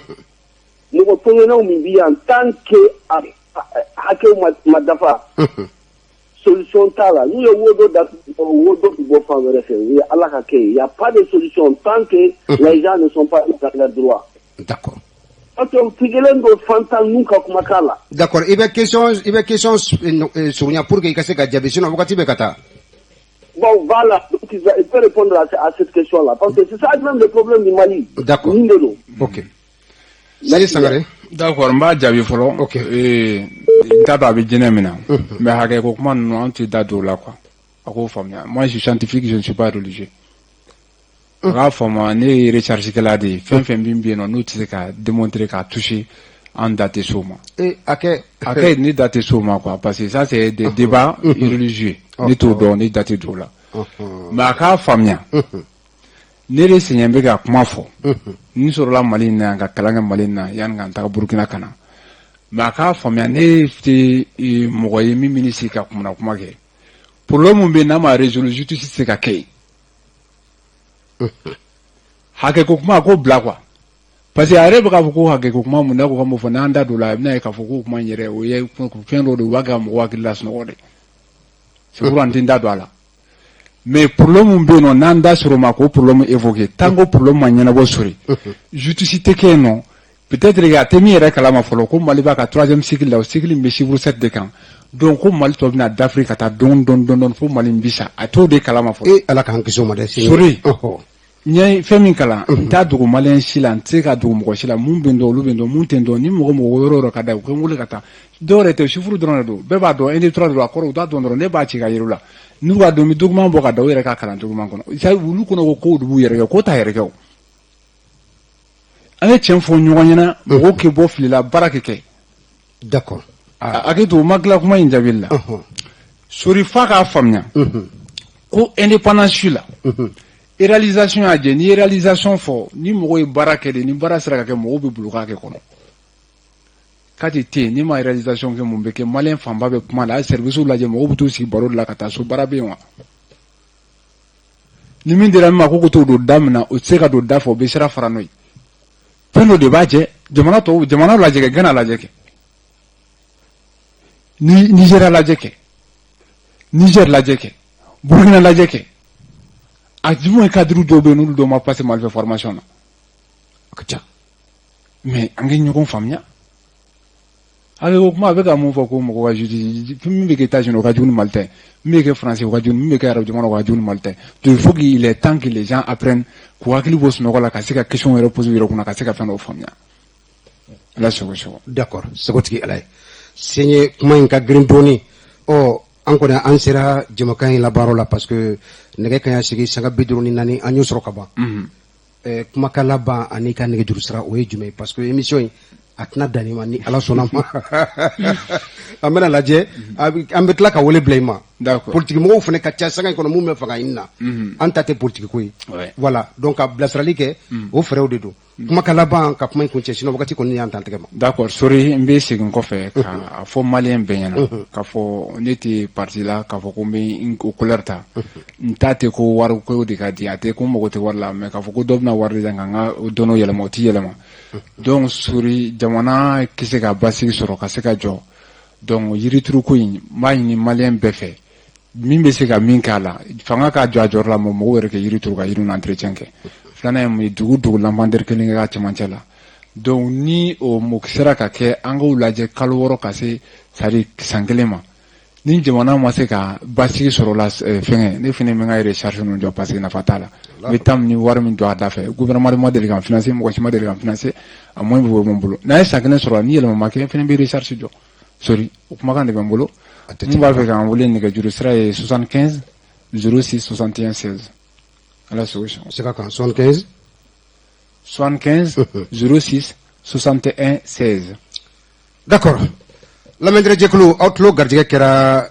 Mɔgɔ tɔɲɔnenw min bi yan, tant que a hakɛw ma dafa, solution t'a la. N'u ye wo dɔ datugu, wo dɔ bɛ bɔ fan wɛrɛ fɛ. O ye Ala ka kɛ ye. Il y a pas de solution tant que les gens ne sont pas dans leurs droits. Parce que tigɛlen don fantan ninnu ka kumakan la. D'accord, i bɛ question surunya pour que i ka se ka jaabi, sinon wagati bɛ ka taa. Bon, voilà. Donc, il peut répondre à cette question-là. Parce que c'est ça même le problème du Mali. D'accord. Nin de don. Ok. Sali Sangare. D'accord, n b'a jaabi fɔlɔ. Ok. N t'a dɔn a bɛ jinɛ min na. Mais hakɛ ko kuma ninnu, an tɛ da don o la quoi. A k'o faamuya. Moi, je suis scientifique, je ne suis pas religieux. A k'a faamu, ne ye recherche kɛla de ye. Fɛn fɛn min bɛ yen nɔ, n'o tɛ se ka démontrer, k'a toucher, an da tɛ s'o ma. E a kɛ. A kɛ, ne da tɛ s'o ma quoi, parce que ça, c'est des débats religieux. Ne t'o dɔn, ne da tɛ don o la. Mais a k'a faamuya. Ne de sɛgɛn bɛ ka kuma fɔ. N sɔrɔla Mali in na yan, ka kalan kɛ Mali in na yanni ka n taga Burukina ka na. Mais a k'a faamuya, ne tɛ mɔgɔ ye min bɛ sigi ka kunna kuma kɛ. Problème min bɛ yen, n'a ma résoudre, justice tɛ se ka kɛ yen. Hakɛ ko kuma, a k'o bila quoi. Parce que a yɛrɛ bɛ k'a fɔ ko hakɛ ko kuma mun, n'a ko k'an b'o fɔ, n'an da don o la, a bɛna ye k'a fɔ ko kuma in yɛrɛ, o ye fɛn dɔ de ye, u b'a kɛ ka mɔgɔw hakili lasunɔgɔ de. C'est pourquoi n tɛ n da don a la. Mais problème min bɛ yen nɔ, n'an da sera o ma k'o problème évoquer, tant que problème ma ɲɛnabɔ sori, justice tɛ kɛ yen nɔ. Peut-être que a tɛ min yɛrɛ kalama fɔlɔ, ko Mali b'a ka troisième cycle la, o cycle in bɛ chiffre 7 de kan. Donc ko Mali tɔ bɛna dafiri ka taa dɔɔni dɔɔni dɔɔni fo Mali in bi sa, a t'o de kalama fɔlɔ. E Ala k'an kisi o ma dɛ. Sori. N ye fɛn min kalan, n t'a dogo maliyɛn si la, n tɛ se ka dogo mɔgɔ si la. Mun bɛ n dɔn, olu bɛ n dɔn. Mun tɛ n dɔn, ni mɔgɔ mɔgɔ yɔrɔ yɔrɔ ka da ye, u ka n wele ka taa. Dɔw yɛrɛ tɛ, chiffre dɔrɔn de don, bɛɛ b'a dɔn, 1 2 3 de don, a kɔrɔ u t'a dɔn dɔrɔn. Ne b'a ci ka yir'u la, n'u k'a dɔn, n bɛ document bɔ ka da u yɛrɛ ka kalan document kɔnɔ. C'est olu kɔnɔ ko kow de b'u yɛrɛ kɛ, ko t'a yɛrɛ kɛ o. An ye tiɲɛ fɔ ɲɔgɔn ɲɛna, mɔgɔw kɛ bɔ fili la, baara kɛ kɛ. D'accord. A hakili to, o ma tila kuma in jaabili la. Sori, f'a k'a faamuya ko indépendance la, réalisation y'a jɛ. N'i ye réalisation fɔ, ni mɔgɔ ye baara kɛ de, ni baara sera ka kɛ, mɔgɔw bɛ bolo k'a kɛ kɔnɔ. K'a tɛ ten, n'i ma réalisation kɛ, mun bɛ kɛ? Maliyɛn fanba bɛ kuma la, a ye service lajɛ, mɔgɔw bɛ t'u sigi baro de la ka taa so, baara bɛ yen wa? Ni min dira min ma ko t'o don da min na, o tɛ se ka don da fɛ, o bɛ sira fara n'o ye. Fɛn dɔ de b'a jɛ. Jamana tɔw, jamana lajɛ kɛ, Gana lajɛ kɛ, ni Nigéria lajɛ kɛ, Niger lajɛ kɛ, Burkina lajɛ kɛ. A jumu cadre dɔw bɛ yen, n'olu dɔw ma passer Mali fɛ formation na. A ka ca. Mais an ka ɲɔgɔn faamuya. A bɛ o kuma, a bɛ ka mun fɔ ko mɔgɔ ka justice, min bɛ kɛ États-Unis, o ka jugu ni Mali ta ye, min bɛ kɛ France, o ka jugu, min bɛ kɛ arabu jamana, o ka jugu ni Mali ta ye. Donc il faut qu'il est temps que les gens apprennent k'u hakili bɔ sunɔgɔ la, ka se ka question yɛrɛ poser u yɛrɛ kunna, ka se ka fɛn dɔw faamuya. Ala sago sago. D'accord, sagotigi Ala ye. Sɛɲɛ kuma in ka girin dɔɔni. Ɔ, an kɔni an sera jamakan in labaarɔ la, parce que nɛgɛ kaɲa sigi 54, an y'o sɔrɔ ka ban. Kumakan laban ani ka nɛgɛjuru sira, o ye jumɛn ye? Parce que émission in, a tɛna dan nin ma, ni Ala sɔnna ma. An bɛna lajɛ, an bɛ tila ka wele bila i ma. D'accord. Politique mɔgɔw fana ka ca sanga in kɔnɔ, mun bɛ fanga ɲini na. An ta tɛ politique ko ye. Voilà, donc ka bilasirali kɛ, o fɛɛrɛw de don. Kumakan laban ka kuma in kuncɛ, sinon wagati kɔni y'an tan tɛgɛ ma. D'accord, Sori, n bɛ segin kɔfɛ ka a fɔ maliyɛn bɛɛ ɲɛna k'a fɔ ne tɛ parti la, k'a fɔ ko n bɛ n o couleur ta. N ta tɛ ko wari ko de ka di, a tɛ ko n mago tɛ wari la, mais k'a fɔ ko dɔ bɛna wari di yan ka n ka dɔnniw yɛlɛma, o tɛ yɛlɛma. Donc Sori, jamana tɛ se ka basigi sɔrɔ ka se ka jɔ. Donc yirituruko in, n b'a ɲini maliyɛn bɛɛ fɛ, min bɛ se ka min k'a la, fanga k'a jɔ a jɔyɔrɔ la, mɔgɔw yɛrɛ kɛ yiri turu, ka yiriw entretien kɛ. Filanan ye mun ye? Dugu dugu lampadaire kelen kɛ k'a cɛmancɛ la. Donc ni o mo sera ka kɛ, an k'o lajɛ kalo 6 ka se, c'est à dire san kelen ma, ni jamana ma se ka basigi sɔrɔ la, fɛngɛ, ne fana bɛ n ka recherche ninnu jɔ, parce que nafa t'a la. N bɛ temps ni wari min don a da fɛ, gouvernement ma deli ka n financer, mɔgɔ si ma deli ka n financer, a moyen bɛ bɔ n bolo. N'a ye san kelen sɔrɔ, ni yɛlɛma ma kɛ, n fana bɛ recherche jɔ. Sori, o kumakan de bɛ n bolo. Mun b'a fɛ k'an wele, nɛgɛjuru sira ye 75 06 61 16. Ala sago sago. Sega kan, 75. 75 06 61 16. D'accord. Lamɛnjɛkulu, aw tulo garijɛgɛ kɛra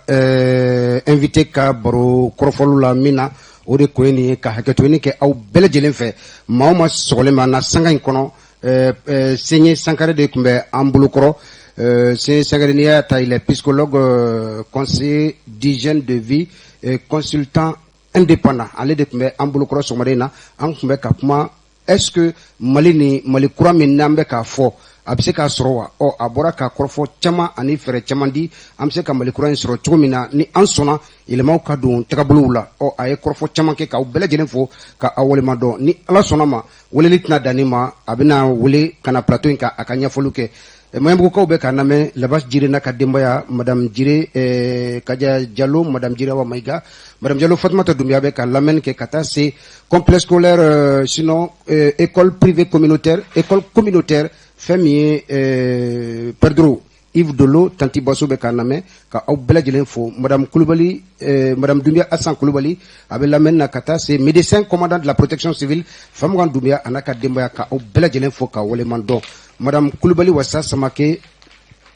invité ka baro kɔrɔfɔliw la min na, o de kun ye nin ye. Ka hakɛto ɲini kɛ aw bɛɛ lajɛlen fɛ, maa o ma sɔgɔlen b'an na sanga in kɔnɔ, Sɛɲɛ Sankare de tun bɛ an bolokɔrɔ. Sɛɲɛ Sankare, n'i y'a ta, il est psychologue, conseiller d'hygiène de vie et consultant indépendant. Ale de tun bɛ an bolokɔrɔ sɔgɔmada in na. An tun bɛ ka kuma: est-ce que Mali ni Mali kura min n'an bɛ k'a fɔ, a bɛ se k'a sɔrɔ wa? Ɔ, a bɔra ka kɔrɔfɔ caman ani fɛɛrɛ caman di, an bɛ se ka Mali kura in sɔrɔ cogo min na, ni an sɔnna yɛlɛmaw ka don tagabolow la. Ɔ, a ye kɔrɔfɔ caman kɛ, k'aw bɛɛ lajɛlen fo, ka aw waleɲuman dɔn. Ni Ala sɔnna ma, weleli tɛna dan nin ma, a bɛna wele ka na plateau in kan, a ka ɲɛfɔliw kɛ. Maɲanbugukaw bɛ k'an lamɛn, Labasi Jire n'a ka denbaya, Madame Jire, Kaja Jalo, Madame Jire Awa Mayiga, Madame Jalo Fatumata Dunbiya bɛ ka lamɛnni kɛ, ka taa se complexe scolaire, sinon école privée communautaire, école communautaire, fɛn min ye Pedro Yves Dolo, Tanti Baso bɛ k'an lamɛn, ka aw bɛɛ lajɛlen fo. Madame Kulubali, Madame Dunbiya Asan Kulubali, a bɛ lamɛnni na, ka taa se médecin commandant de la protection civile Famukan Dunbiya, a n'a ka denbaya, ka aw bɛɛ lajɛlen fo ka waleɲuman dɔn. Madame Kulubali Wasa Samake,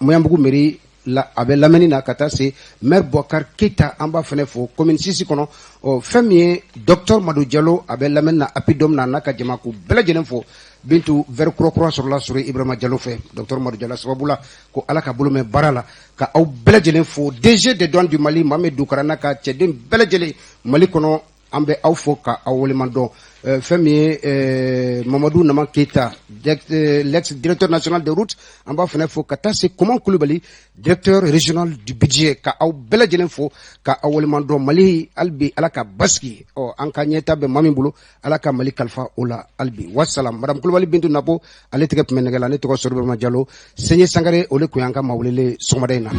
Maɲanbugu mairie la, a bɛ lamɛnni na, ka taa se maire Boubacar Keita, an b'a fana fo commune 6 kɔnɔ. Ɔ, fɛn min ye docteur Madu Jalo, a bɛ lamɛnni na Apidom na, n'a ka jama, k'u bɛɛ lajɛlen fo. Bintu, verre kura kura sɔrɔla sɔrɔ Ibrahima Jalo fɛ, docteur Madu Jalo sababu la, ko Ala ka bolo mɛn baara la, ka aw bɛɛ lajɛlen fo. DG des douanes du Mali, Mohamed Dukara n'a ka cɛden bɛɛ lajɛlen Mali kɔnɔ, an bɛ aw fo ka aw waleɲuman dɔn. Fɛn min ye Mamadu Nama Keyita, l'ex directeur national des routes, an b'a fana fo, ka taa se Koman Kulubali, directeur régional du budget, ka aw bɛɛ lajɛlen fo ka aw waleɲuman dɔn. Mali, hali bi Ala ka basigi. Ɔ, an ka ɲɛta bɛ maa min bolo, Ala ka Mali kalifa o la hali bi. Wasalam. Madame Kulubali Bintu Nabo, ale tɛgɛ tun bɛ nɛgɛ la. Ne tɔgɔ Sori Jalo. Sɛɲɛ Sangare, o de tun y'an ka maa welelen sɔgɔmada in na.